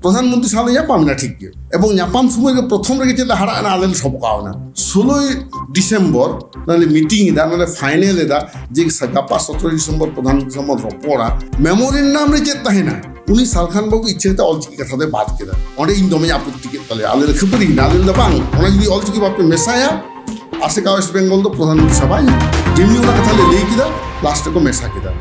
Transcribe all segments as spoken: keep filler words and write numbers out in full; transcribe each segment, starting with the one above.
ᱯᱨᱚᱫᱷᱟᱱ ᱢᱚᱱᱛᱨᱤ ᱥᱟᱶ ᱞᱮ ᱧᱟᱯᱟᱢ ᱮᱱᱟ, ᱴᱷᱤᱠ ᱜᱮᱭᱟ᱾ ᱮᱵᱚᱝ ᱧᱟᱯᱟᱢ ᱥᱚᱢᱚᱭ ᱨᱮ ᱯᱨᱚᱛᱷᱚᱢ ᱨᱮᱜᱮ ᱪᱮᱫ ᱞᱮ ᱦᱟᱨᱟᱜ ᱮᱱᱟ, ᱟᱞᱮ ᱞᱮ ᱥᱚᱵᱚᱠᱟᱣ ᱮᱱᱟ᱾ ᱥᱳᱞᱳᱭ ᱰᱤᱥᱮᱢᱵᱚᱨ ᱚᱱᱟ ᱞᱮ ᱢᱤᱴᱤᱝ ᱮᱫᱟ, ᱚᱱᱟ ᱞᱮ ᱯᱷᱟᱭᱱᱮᱞ ᱮᱫᱟ ᱡᱮ ᱥᱟ-, ᱜᱟᱯᱟ ᱥᱚᱛᱨᱚ ᱰᱤᱥᱮᱢᱵᱚᱨ ᱯᱨᱚᱫᱷᱟᱱ ᱢᱚᱱᱛᱨᱤ ᱥᱟᱶ ᱵᱚᱱ ᱨᱚᱯᱚᱲᱟ᱾ ᱢᱮᱢᱳᱨᱮᱱᱰᱟᱢ ᱨᱮ ᱪᱮᱫ ᱛᱟᱦᱮᱱᱟ? ᱩᱱᱤ ᱥᱟᱞᱠᱷᱟᱱ ᱵᱟᱹᱵᱩ ᱤᱪᱪᱷᱟᱹ ᱠᱟᱛᱮ ᱚᱞᱪᱤᱠᱤ ᱠᱟᱛᱷᱟ ᱫᱚᱭ ᱵᱟᱫ ᱠᱮᱫᱟ᱾ ᱚᱸᱰᱮ ᱤᱧ ᱫᱚᱢᱮᱧ ᱟᱯᱚᱛᱛᱤ ᱠᱮᱫ ᱛᱟᱞᱮᱭᱟ, ᱟᱞᱮ ᱞᱮ ᱠᱷᱟᱹᱯᱟᱹᱨᱤ ᱮᱱᱟ᱾ ᱟᱞᱮ ᱞᱮ ᱞᱟᱹᱭᱫᱟ, "ᱵᱟᱝ, ᱚᱱᱟ ᱡᱩᱫᱤ ᱚᱞᱪᱤᱠᱤ ᱵᱟᱯᱮ ᱢᱮᱥᱟᱭᱟ, ᱟᱥᱮᱠᱟ ᱳᱭᱮᱥᱴ ᱵᱮᱝᱜᱚᱞ ᱫᱚ ᱯᱨᱚᱫᱷᱟᱱ ᱢᱚᱱᱛᱨᱤ ᱥᱟᱵᱟᱭ ᱧᱟᱢᱟ।" ᱡᱮᱢᱱᱤ ᱚᱱᱟ ᱠᱟᱛᱷᱟ ᱞᱮ ᱞᱟᱹᱭ ᱠᱮᱫᱟ, ᱞᱟᱥᱴ ᱨᱮᱠᱚ ᱢᱮᱥᱟ ᱠᱮᱫᱟ᱾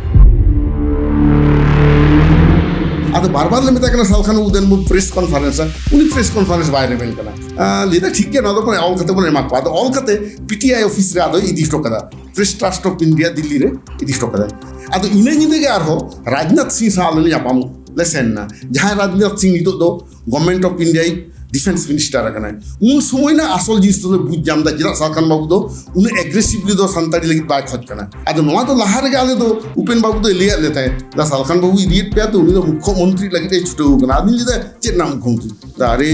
ᱟᱫᱚ ᱵᱟᱨ ᱵᱟᱨ ᱞᱮ ᱢᱮᱛᱟᱭ ᱠᱟᱱᱟ, "ᱥᱟᱞᱠᱷᱟᱱ ᱵᱟᱹᱵᱩ, ᱫᱮᱱ ᱵᱚᱱ ᱯᱨᱮᱥ ᱠᱚᱱᱯᱷᱟᱨᱮᱱᱥᱟ᱾" ᱩᱱᱤ ᱯᱨᱮᱥ ᱠᱚᱱᱯᱷᱟᱨᱮᱱᱥ ᱵᱟᱭ ᱨᱮᱵᱮᱱ ᱠᱟᱱᱟ᱾ ᱟᱸ, ᱞᱟᱹᱭ ᱫᱟ, "ᱴᱷᱤᱠ ᱜᱮᱭᱟ, ᱱᱚᱣᱟ ᱫᱚ ᱚᱞ ᱠᱟᱛᱮ ᱵᱚᱱ ᱮᱢᱟ ᱠᱚᱣᱟ᱾" ᱟᱫᱚ ᱚᱞ ᱠᱟᱛᱮ ᱯᱤᱴᱤᱟᱭ ᱚᱯᱷᱤᱥ ᱨᱮ ᱟᱫᱚᱭ ᱤᱫᱤ ᱦᱚᱴᱚ ᱠᱟᱫᱟ, press trust of India Delhi ᱨᱮ ᱤᱫᱤ ᱦᱚᱴᱚ ᱠᱟᱫᱟ᱾ ᱟᱫᱚ ᱤᱱᱟᱹ ᱧᱤᱫᱟᱹ ᱜᱮ ᱟᱨᱦᱚᱸ ᱨᱟᱡᱽᱱᱟᱛᱷ ᱥᱤᱝ ᱥᱟᱶ ᱟᱞᱮ ᱞᱮ ᱧᱟᱯᱟᱢ ᱞᱮ ᱥᱮᱱ ᱮᱱᱟ, ᱡᱟᱦᱟᱸᱭ ᱨᱟᱡᱽᱱᱟᱛᱷ ᱥᱤᱝ ᱱᱤᱛᱚᱜ ᱫᱚ government of India defence minister ᱟᱠᱟᱱᱟᱭ᱾ ᱩᱱ ᱥᱚᱢᱚᱭ ᱱᱟ ᱟᱥᱚᱞ ᱡᱤᱱᱤᱥ ᱫᱚᱞᱮ ᱵᱩᱡᱽ ᱧᱟᱢ ᱮᱫᱟ, ᱪᱮᱫᱟᱜ ᱥᱟᱞᱠᱷᱟᱱ ᱵᱟᱹᱵᱩ ᱫᱚ ᱩᱱᱟᱹᱜ ᱮᱜᱽᱨᱮᱥᱤᱵᱷᱞᱤ ᱫᱚ ᱥᱟᱱᱛᱟᱲᱤ ᱞᱟᱹᱜᱤᱫ ᱵᱟᱭ ᱠᱷᱚᱡᱽ ᱠᱟᱱᱟ᱾ ᱟᱫᱚ ᱱᱚᱣᱟ ᱫᱚ ᱞᱟᱦᱟ ᱨᱮᱜᱮ ᱟᱞᱮ ᱫᱚ ᱩᱯᱮᱱ ᱵᱟᱹᱵᱩ ᱫᱚᱭ ᱞᱟᱹᱭᱟᱫ ᱞᱮ ᱛᱟᱦᱮᱸᱫ, "ᱫᱟ ᱥᱟᱞᱠᱷᱟᱱ ᱵᱟᱹᱵᱩ ᱤᱫᱤᱭᱮᱫ ᱯᱮᱭᱟ ᱛᱚ, ᱩᱱᱤ ᱫᱚ ᱢᱩᱠᱠᱷᱚ ᱢᱚᱱᱛᱨᱤ ᱞᱟᱹᱜᱤᱫ ᱮ ᱪᱷᱩᱴᱟᱹᱣ ᱠᱟᱱᱟ᱾" ᱟᱫᱚᱧ ᱞᱟᱹᱭ ᱫᱟ, "ᱪᱮᱫ ᱨᱮᱱᱟᱜ ᱢᱩᱠᱠᱷᱚ ᱢᱚᱱᱛᱨᱤ?" ᱫᱟ, "ᱟᱨᱮ,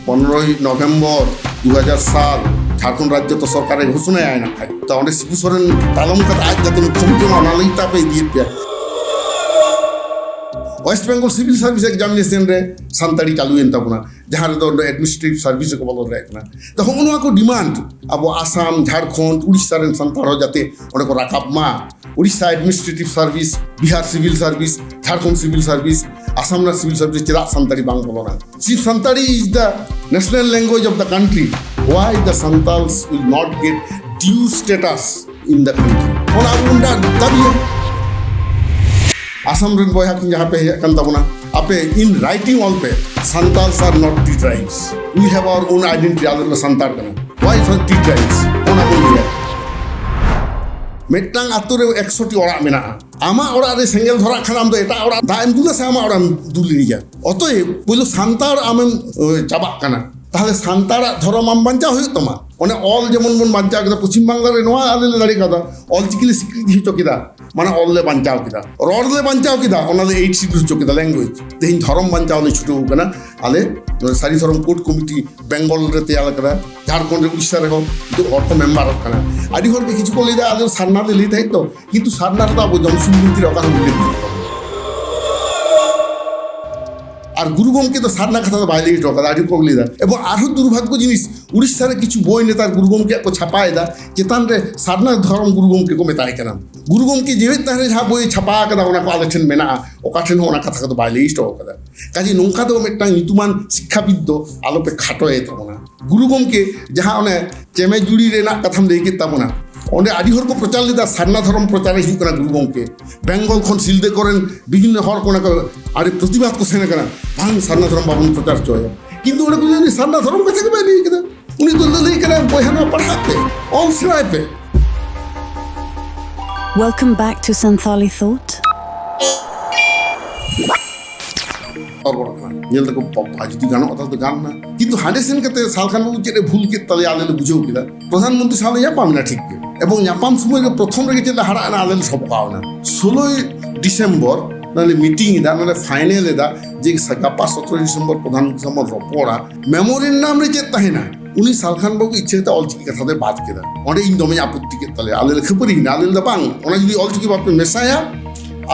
ᱯᱚᱱᱨᱚᱭ ᱱᱚᱵᱷᱮᱢᱵᱚᱨ ᱫᱩ ᱦᱟᱡᱟᱨ ᱥᱟᱞ ᱡᱷᱟᱲᱠᱷᱚᱸᱰ ᱨᱟᱡᱽᱡᱚ ᱛᱚ ᱥᱚᱨᱠᱟᱨᱮ ᱜᱷᱳᱥᱚᱱᱟᱭᱟ ᱱᱟᱜ ᱠᱷᱟᱡ, ᱛᱚ ᱚᱸᱰᱮ ᱥᱤᱵᱩ ᱥᱚᱨᱮᱱ ᱛᱟᱞᱚᱢ ᱠᱟᱛᱮ ᱟᱡ ᱡᱟᱛᱮ ᱢᱩᱠᱠᱷᱚ ᱢᱚᱱᱛᱨᱤ ᱢᱟ, ᱚᱱᱟ ᱞᱟᱹᱜᱤᱫ ᱛᱮ ᱟᱯᱮ ᱤᱫᱤᱭᱮᱫ ᱯᱮᱭᱟ᱾" ᱳᱭᱮᱥᱴ ᱵᱮᱝᱜᱚᱞ ᱥᱤᱵᱤᱞ ᱥᱟᱨᱵᱷᱤᱥ ᱮᱠᱡᱟᱢᱤᱱᱮᱥᱚᱱ ᱨᱮ ᱥᱟᱱᱛᱟᱲᱤ ᱪᱟᱹᱞᱩᱭᱮᱱ ᱛᱟᱵᱚᱱᱟ, ᱡᱟᱦᱟᱸ ᱨᱮᱫᱚ ᱮᱰᱢᱤᱱᱤᱥᱴᱨᱮᱴᱤᱵᱷ ᱥᱟᱨᱵᱷᱤᱥ ᱨᱮᱠᱚ ᱵᱚᱞᱚ ᱫᱟᱲᱮᱭᱟᱜ ᱠᱟᱱᱟ᱾ ᱛᱚ ᱦᱚᱸᱜᱼᱚ ᱱᱚᱣᱟ ᱠᱚ ᱰᱤᱢᱟᱱᱰ ᱟᱵᱚ ᱟᱥᱟᱢ, ᱡᱷᱟᱲᱠᱷᱚᱸᱰ, ᱩᱲᱤᱥᱥᱟ ᱨᱮᱱ ᱥᱟᱱᱛᱟᱲ ᱦᱚᱸ ᱡᱟᱛᱮ ᱚᱸᱰᱮ ᱠᱚ ᱨᱟᱠᱟᱵ ᱢᱟ᱾ ᱩᱲᱤᱥᱥᱟ ᱮᱰᱢᱤᱱᱤᱥᱴᱨᱮᱴᱤᱵᱷ ᱥᱟᱨᱵᱷᱤᱥ, ᱵᱤᱦᱟᱨ ᱥᱤᱵᱤᱞ ᱥᱟᱨᱵᱷᱤᱥ, ᱡᱷᱟᱲᱠᱷᱚᱸᱰ ᱥᱤᱵᱤᱞ ᱥᱟᱨᱵᱷᱤᱥ, ᱟᱥᱟᱢ ᱨᱮᱱᱟᱜ ᱥᱤᱵᱤᱞ ᱥᱟᱨᱵᱷᱤᱥ ᱪᱮᱫᱟᱜ ᱥᱟᱱᱛᱟᱲᱤ ᱵᱟᱝ ᱵᱚᱞᱚᱱᱟ? Since Santali is the national language of the country, why the Santals will not get due status in the country? ᱚᱱᱟ ᱟᱵᱚ ᱵᱚᱱ ᱫᱟ-, ᱫᱟᱹᱵᱤᱭᱟ᱾ ᱟᱥᱟᱢ ᱨᱮᱱ ᱵᱚᱭᱦᱟ ᱠᱤᱱ ᱡᱟᱦᱟᱸ ᱯᱮ ᱦᱮᱡ ᱟᱠᱟᱱ ᱛᱟᱵᱚᱱᱟ, ᱟᱯᱮ in writing ᱚᱞ ᱯᱮ, "Santals are not tea tribes. We have our own identity." ᱟᱞᱮ ᱫᱚ ᱥᱟᱱᱛᱟᱲ ᱠᱟᱱᱟ᱾ Why for tea tribes? ᱚᱱᱟ ᱵᱚᱱ ᱞᱟᱹᱭᱟ᱾ ᱢᱤᱫᱴᱟᱝ ᱟᱛᱳ ᱨᱮ ᱮᱠᱥᱚ ᱴᱤ ᱚᱲᱟᱜ ᱢᱮᱱᱟᱜᱼᱟ᱾ ᱟᱢᱟᱜ ᱚᱲᱟᱜ ᱨᱮ ᱥᱮᱸᱜᱮᱞ ᱫᱷᱚᱨᱟᱜ ᱠᱷᱟᱱ, ᱟᱢ ᱫᱚ ᱮᱴᱟᱜ ᱚᱲᱟᱜ ᱫᱟᱜ ᱮᱢ ᱫᱩᱞᱟ ᱥᱮ ᱟᱢᱟᱜ ᱚᱲᱟᱜ ᱮᱢ ᱫᱩᱞ ᱤᱫᱤᱭᱟ? ᱚᱛᱚᱮᱵ, ᱯᱳᱭᱞᱳ ᱥᱟᱱᱛᱟᱲ ᱟᱢᱮᱢ, ᱮ, ᱪᱟᱵᱟᱜ ᱠᱟᱱᱟ᱾ ᱛᱟᱦᱞᱮ ᱥᱟᱱᱛᱟᱲᱟᱜ ᱫᱷᱚᱨᱚᱢ ᱟᱢ ᱵᱟᱧᱪᱟᱣ ᱦᱩᱭᱩᱜ ᱛᱟᱢᱟ᱾ ᱚᱱᱮ ᱚᱞ ᱡᱮᱢᱚᱱ ᱵᱚᱱ ᱵᱟᱧᱪᱟᱣ ᱠᱮᱫᱟ, ᱯᱚᱪᱷᱤᱢ ᱵᱟᱝᱞᱟ ᱨᱮ ᱱᱚᱣᱟ ᱟᱞᱮ ᱞᱮ ᱫᱟᱲᱮ ᱠᱟᱣᱫᱟ, ᱚᱞ ᱪᱤᱠᱤ ᱞᱮ ᱥᱤᱠᱨᱤᱛᱤ ᱦᱚᱪᱚ ᱠᱮᱫᱟ, ᱢᱟᱱᱮ ᱚᱞ ᱞᱮ ᱵᱟᱧᱪᱟᱣ ᱠᱮᱫᱟ, ᱨᱚᱲ ᱞᱮ ᱵᱟᱧᱪᱟᱣ ᱠᱮᱫᱟ, ᱚᱱᱟ ᱞᱮ ᱮᱭᱤᱴ ᱥᱤᱰᱩᱞ ᱦᱚᱪᱚ ᱠᱮᱫᱟ, ᱞᱮᱝᱜᱩᱭᱮᱡᱽ᱾ ᱛᱮᱦᱮᱧ ᱫᱷᱚᱨᱚᱢ ᱵᱟᱧᱪᱟᱣ ᱞᱮ ᱪᱷᱩᱴᱟᱹᱣ ᱠᱟᱱᱟ᱾ ᱟᱞᱮ ᱱᱚᱰᱮ ᱥᱟᱹᱨᱤ ᱫᱷᱚᱨᱚᱢ ᱠᱳᱰ ᱠᱚᱢᱤᱴᱤ ᱵᱮᱝᱜᱚᱞ ᱨᱮ ᱛᱮᱭᱟᱨ ᱠᱟᱱᱟ, ᱡᱷᱟᱲᱠᱷᱚᱸᱰ ᱨᱮ, ᱩᱲᱤᱥᱥᱟ ᱨᱮᱦᱚᱸ ᱱᱤᱛᱚᱜ ᱦᱚᱲ ᱠᱚ ᱢᱮᱢᱵᱟᱨᱚᱜ ᱠᱟᱱᱟ᱾ ᱟᱹᱰᱤ ᱦᱚᱲ ᱜᱮ ᱠᱤᱪᱷᱩ ᱠᱚ ᱞᱟᱹᱭᱫᱟ, "ᱟᱞᱮ ᱫᱚ ᱥᱟᱨᱱᱟ ᱞᱮ ᱞᱟᱹᱭ ᱛᱟᱦᱮᱸᱫ ᱛᱚ, ᱠᱤᱱᱛᱩ ᱥᱟᱨᱱᱟ ᱨᱮᱫᱚ ᱟᱵᱚ ᱡᱚᱢ ᱥᱩᱢ ᱵᱤᱱᱛᱤ ᱨᱮ ᱚᱠᱟ ᱨᱮᱦᱚᱸ ᱩᱞᱞᱮᱠᱷ ᱵᱟᱹᱱᱩᱜ ᱛᱟᱵᱚᱱᱟ᱾" ᱟᱨ ᱜᱩᱨᱩ ᱜᱚᱢᱠᱮ ᱫᱚ ᱥᱟᱨᱱᱟ ᱠᱟᱛᱷᱟ ᱫᱚ ᱵᱟᱭ ᱞᱟᱹᱭ ᱦᱚᱴᱚ ᱠᱟᱫᱟ, ᱟᱹᱰᱤ ᱨᱚᱠᱚᱢ ᱞᱟᱹᱭ ᱫᱟ᱾ ᱮᱵᱚᱝ ᱟᱨᱦᱚᱸ ᱫᱩᱨᱵᱷᱟᱜᱽᱜᱚ ᱡᱤᱱᱤᱥ, ᱩᱲᱤᱥᱥᱟ ᱨᱮ ᱠᱤᱪᱷᱩ ᱵᱳᱭ ᱱᱮᱛᱟᱨ ᱜᱩᱨᱩ ᱜᱚᱢᱠᱮᱭᱟᱜ ᱠᱚ ᱪᱷᱟᱯᱟᱭᱮᱫᱟ, ᱪᱮᱛᱟᱱ ᱨᱮ ᱥᱟᱨᱱᱟ ᱫᱷᱚᱨᱚᱢ ᱜᱩᱨᱩ ᱜᱚᱢᱠᱮ ᱠᱚ ᱢᱮᱛᱟᱭ ᱠᱟᱱᱟ᱾ ᱜᱩᱨᱩ ᱜᱚᱢᱠᱮ ᱡᱮᱣᱮᱫ ᱛᱟᱦᱮᱸ ᱨᱮ ᱡᱟᱦᱟᱸ ᱵᱳᱭ ᱪᱷᱟᱯᱟ ᱟᱠᱟᱫᱟ, ᱚᱱᱟ ᱠᱚ ᱟᱞᱮ ᱴᱷᱮᱱ ᱢᱮᱱᱟᱜᱼᱟ, ᱚᱠᱟ ᱴᱷᱮᱱ ᱦᱚᱸ ᱚᱱᱟ ᱠᱟᱛᱷᱟ ᱠᱚᱫᱚ ᱵᱟᱭ ᱞᱟᱹᱭ ᱦᱚᱴᱚ ᱠᱟᱫᱟ᱾ ᱠᱟᱡᱮ ᱱᱚᱝᱠᱟ ᱫᱚ ᱢᱤᱫᱴᱟᱝ ᱧᱩᱛᱩᱢᱟᱱ ᱥᱤᱠᱠᱷᱟᱵᱤᱫ ᱫᱚ ᱟᱞᱚᱯᱮ ᱠᱷᱟᱴᱚᱭᱮ ᱛᱟᱵᱚᱱᱟ᱾ ᱜᱩᱨᱩ ᱜᱚᱢᱠᱮ ᱡᱟᱦᱟᱸ ᱚᱱᱮ ᱪᱮᱢᱮᱡᱩᱲᱤ ᱨᱮᱱᱟᱜ ᱠᱟᱛᱷᱟᱢ ᱞᱟᱹᱭ ᱠᱮᱫ ᱛᱟᱵᱚᱱᱟ, ᱚᱸᱰᱮ ᱟᱹᱰᱤ ᱦᱚᱲ ᱠᱚ ᱯᱨᱚᱪᱟᱨ ᱞᱮᱫᱟ, ᱥᱟᱨᱱᱟ ᱫᱷᱚᱨᱚᱢ ᱯᱨᱚᱪᱟᱨᱮ ᱦᱤᱡᱩᱜ ᱠᱟᱱᱟ ᱜᱩᱨᱩ ᱜᱚᱢᱠᱮ᱾ ᱵᱮᱝᱜᱚᱞ ᱠᱷᱚᱱ ᱥᱤᱞᱫᱟᱹ ᱠᱚᱨᱮᱱ ᱵᱤᱵᱷᱤᱱᱱᱚ ᱦᱚᱲ ᱠᱚ ᱚᱱᱟ ᱠᱚ ᱟᱹᱰᱤ ᱯᱨᱚᱛᱤᱵᱟᱫ ᱠᱚ ᱥᱮᱱ ᱟᱠᱟᱱᱟ, ᱵᱟᱝ, ᱥᱟᱨᱱᱟ ᱫᱷᱚᱨᱚᱢ ᱵᱟᱵᱚᱱ ᱯᱨᱚᱪᱟᱨ ᱦᱚᱪᱚᱭᱟ᱾ ᱠᱤᱱᱛᱩ ᱚᱸᱰᱮ ᱠᱚ ᱞᱟᱹᱭᱟ, "ᱩᱱᱤ ᱥᱟᱨᱱᱟ ᱫᱷᱚᱨᱚᱢ ᱠᱟᱛᱷᱟ ᱜᱮ ᱵᱟᱭ ᱞᱟᱹᱭ ᱠᱟᱫᱟ, ᱩᱱᱤ ᱫᱚ ᱞᱟᱹᱞᱟᱹᱭ ᱠᱟᱱᱟᱭ, ᱵᱚᱭᱦᱟ ᱱᱚᱣᱟ ᱯᱟᱲᱦᱟᱜ ᱯᱮ, ᱚᱞ ᱥᱮᱬᱟᱭ ᱯᱮ᱾" Welcome back to Santhali Thought. ᱦᱚᱲ ᱠᱟᱱᱟ, ᱧᱮᱞ ᱛᱟᱠᱚ, "ᱵᱟᱵᱟ, ᱡᱩᱫᱤ ᱜᱟᱱᱚᱜᱼᱟ ᱛᱟᱦᱞᱮ ᱫᱚ ᱜᱟᱱ ᱱᱟ᱾" ᱠᱤᱱᱛᱩ ᱦᱟᱸᱰᱮ ᱥᱮᱱ ᱠᱟᱛᱮ ᱥᱟᱞᱠᱷᱟᱱ ᱵᱟᱹᱵᱩ ᱪᱮᱫ ᱮ ᱵᱷᱩᱞ ᱠᱮᱫ ᱛᱟᱞᱮᱭᱟ, ᱟᱞᱮ ᱞᱮ ᱵᱩᱡᱷᱟᱹᱣ ᱠᱮᱫᱟ᱾ ᱯᱨᱚᱫᱷᱟᱱ ᱢᱚᱱᱛᱨᱤ ᱥᱟᱶ ᱞᱮ ᱧᱟᱯᱟᱢ ᱮᱱᱟ, ᱴᱷᱤᱠ ᱜᱮ, ᱮᱵᱚᱝ ᱧᱟᱯᱟᱢ ᱥᱚᱢᱚᱭ ᱜᱮ ᱯᱨᱚᱛᱷᱚᱢ ᱨᱮᱜᱮ ᱪᱮᱫ ᱞᱮ ᱦᱟᱨᱟᱜ ᱮᱱᱟ, ᱟᱞᱮ ᱞᱮ ᱥᱚᱵᱠᱟᱣ ᱮᱱᱟ᱾ ᱥᱳᱞᱳᱭ ᱰᱤᱥᱮᱢᱵᱚᱨ ᱚᱱᱟ ᱞᱮ ᱢᱤᱴᱤᱝ ᱮᱫᱟ, ᱚᱱᱟ ᱞᱮ ᱯᱷᱟᱭᱱᱮᱞ ᱮᱫᱟ ᱡᱮ ᱥᱟ-, ᱜᱟᱯᱟ ᱥᱚᱛᱨᱚ ᱰᱤᱥᱮᱢᱵᱚᱨ ᱯᱨᱚᱫᱷᱟᱱ ᱢᱚᱱᱛᱨᱤ ᱥᱟᱶ ᱵᱚᱱ ᱨᱚᱯᱚᱲᱟ᱾ ᱢᱮᱢᱳᱨᱮᱱᱰᱟᱢ ᱨᱮ ᱪᱮᱫ ᱛᱟᱦᱮᱱᱟ? ᱩᱱᱤ ᱥᱟᱞᱠᱷᱟᱱ ᱵᱟᱹᱵᱩ ᱤᱪᱪᱷᱟᱹ ᱠᱟᱛᱮ ᱚᱞᱪᱤᱠᱤ ᱠᱟᱛᱷᱟ ᱫᱚᱭ ᱵᱟᱫ ᱠᱮᱫᱟ᱾ ᱚᱸᱰᱮ ᱤᱧ ᱫᱚᱢᱮᱧ ᱟᱯᱚᱛᱛᱤ ᱠᱮᱫ ᱛᱟᱞᱮᱭᱟ, ᱟᱞᱮ ᱞᱮ ᱠᱷᱟᱹᱯᱟᱹᱨᱤ ᱮᱱᱟ, ᱟᱞᱮ ᱞᱮ ᱵᱟᱝ, ᱚᱱᱟ ᱡᱩᱫᱤ ᱚᱞᱪᱤᱠᱤ ᱵᱟᱯᱮ ᱢᱮᱥᱟᱭᱟ,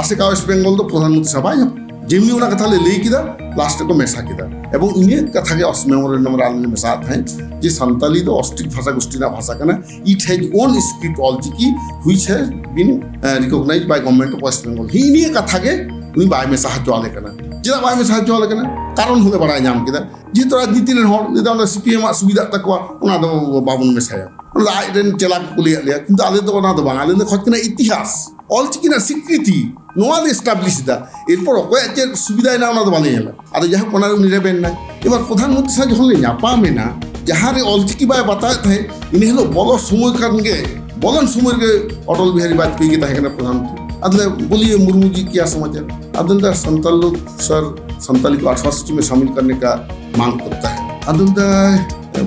ᱟᱥᱮᱠᱟ ᱣᱮᱥᱴ ᱵᱮᱝᱜᱚᱞ ᱫᱚ ᱯᱨᱚᱫᱷᱟᱱ ᱢᱚᱱᱛᱨᱤ ᱥᱟᱶ ᱵᱟᱭ ᱧᱟᱯᱟᱢᱟ᱾ ᱡᱮᱢᱱᱤ ᱚᱱᱟ ᱠᱟᱛᱷᱟ ᱞᱮ ᱞᱟᱹᱭ ᱠᱮᱫᱟ, ᱞᱟᱥᱴ ᱨᱮᱠᱚ ᱢᱮᱥᱟ ᱠᱮᱫᱟ᱾ ᱮᱵᱚᱝ ᱤᱱᱟᱹ ᱠᱟᱛᱷᱟ ᱜᱮ ᱚᱥ-, ᱢᱮᱢᱳᱨᱮᱱᱰᱟᱢ ᱨᱮ ᱟᱞᱮ ᱞᱮ ᱢᱮᱥᱟᱣᱟᱫ ᱛᱟᱦᱮᱸᱫ ᱡᱮ ᱥᱟᱱᱛᱟᱞᱤ ᱫᱚ ᱚᱥᱴᱨᱤᱠ ᱵᱷᱟᱥᱟ ᱜᱳᱥᱴᱤ ᱨᱮᱱᱟᱜ ᱵᱷᱟᱥᱟ ᱠᱟᱱᱟ, it has own script Ol Chiki which has been, uh, recognized by Government of West Bengal᱾ ᱦᱤ-, ᱱᱤᱭᱟᱹ ᱠᱟᱛᱷᱟ ᱜᱮ ᱩᱱᱤ ᱵᱟᱭ ᱢᱮᱥᱟ ᱦᱚᱪᱚ ᱟᱞᱮ ᱠᱟᱱᱟ᱾ ᱪᱮᱫᱟᱜ ᱵᱟᱭ ᱢᱮᱥᱟ ᱦᱚᱪᱚ ᱟᱞᱮ ᱠᱟᱱᱟ? ᱠᱟᱨᱚᱱ ᱦᱚᱸᱞᱮ ᱵᱟᱲᱟᱭ ᱧᱟᱢ ᱠᱮᱫᱟ, ᱡᱮᱦᱮᱛᱩ ᱨᱟᱡᱽᱱᱤᱛᱤ ᱨᱮᱱ ᱦᱚᱲ ᱞᱟᱹᱭ ᱫᱟ, "ᱚᱱᱟ ᱥᱤ ᱯᱤ ᱮᱢ ᱟᱜ ᱥᱩᱵᱤᱫᱷᱟᱜ ᱛᱟᱠᱚᱣᱟ, ᱚᱱᱟ ᱫᱚ ᱵᱟᱵᱚᱱ ᱢᱮᱥᱟᱭᱟ᱾" ᱚᱱᱟ ᱫᱚ ᱟᱡ ᱨᱮᱱ ᱪᱮᱞᱟ ᱠᱚᱠᱚ ᱞᱟᱹᱭᱟᱫ ᱞᱮᱭᱟ, ᱠᱤᱱᱛᱩ ᱟᱞᱮ ᱫᱚ ᱚᱱᱟ ᱫᱚ ᱵᱟᱝ, ᱟᱞᱮ ᱞᱮ ᱠᱷᱚᱡᱽ ᱠᱟᱱᱟ ᱤᱛᱤᱦᱟᱥ, ᱚᱞᱪᱤᱠᱤ ᱨᱮᱱᱟᱜ ᱥᱤᱠᱨᱤᱛᱤ, ᱱᱚᱣᱟ ᱞᱮ ᱮᱥᱴᱟᱵᱞᱤᱥ ᱮᱫᱟ᱾ ᱮᱨᱯᱚᱨ ᱚᱠᱚᱭᱟᱜ ᱪᱮᱫ ᱥᱩᱵᱤᱫᱷᱟᱭᱮᱱᱟ, ᱚᱱᱟ ᱫᱚ ᱵᱟᱞᱮ ᱧᱮᱞᱟ᱾ ᱟᱫᱚ ᱡᱟᱭᱦᱳᱠ, ᱚᱱᱟ ᱨᱮ ᱩᱱᱤ ᱨᱮᱵᱮᱱ ᱮᱱᱟᱭ᱾ ᱮᱵᱟᱨ ᱯᱨᱚᱫᱷᱟᱱ ᱢᱚᱱᱛᱨᱤ ᱥᱟᱶ ᱡᱚᱠᱷᱚᱱ ᱞᱮ ᱧᱟᱯᱟᱢ ᱮᱱᱟ, ᱡᱟᱦᱟᱸ ᱨᱮ ᱚᱞᱪᱤᱠᱤ ᱵᱟᱭ ᱵᱟᱛᱟᱣᱮᱫ ᱛᱟᱦᱮᱸᱫ, ᱤᱱᱟᱹ ᱦᱤᱞᱳᱜ ᱵᱚᱞᱚ ᱥᱚᱢᱚᱭ ᱠᱷᱟᱱ ᱜᱮ, ᱵᱚᱞᱚᱱ ᱥᱚᱢᱚᱭ ᱨᱮᱜᱮ ᱚᱴᱚᱞ ᱵᱤᱦᱟᱨᱤ ᱵᱟᱡᱽᱯᱮᱭᱤ ᱜᱮ ᱛᱟᱦᱮᱸ ᱠᱟᱱᱟ ᱯᱨᱚᱫᱷᱟᱱ ᱢᱚᱱᱛᱨᱤ᱾ ᱟᱫᱚ ᱞᱮ, "ᱵᱳᱞᱤᱭᱮ ᱢᱩᱨᱢᱩ ᱡᱤ, ᱠᱮᱭᱟ ᱥᱚᱢᱟᱪᱟᱨ?" ᱟᱫᱚ ᱞᱟᱹᱭ ᱫᱟ, "ᱥᱟᱱᱛᱟᱞ ᱞᱳᱠ ᱥᱟᱨ, ᱥᱟᱱᱛᱟᱞᱤ ᱠᱚ ᱟᱴᱷᱟᱨᱚ ᱥᱩᱪᱤ ᱢᱮ ᱥᱟᱢᱤᱞ ᱠᱟᱨᱱᱮ ᱠᱟ ᱢᱟᱝ ᱠᱚᱨᱛᱟ ᱦᱮ᱾" ᱟᱫᱚ ᱞᱟᱹᱭ ᱫᱟ,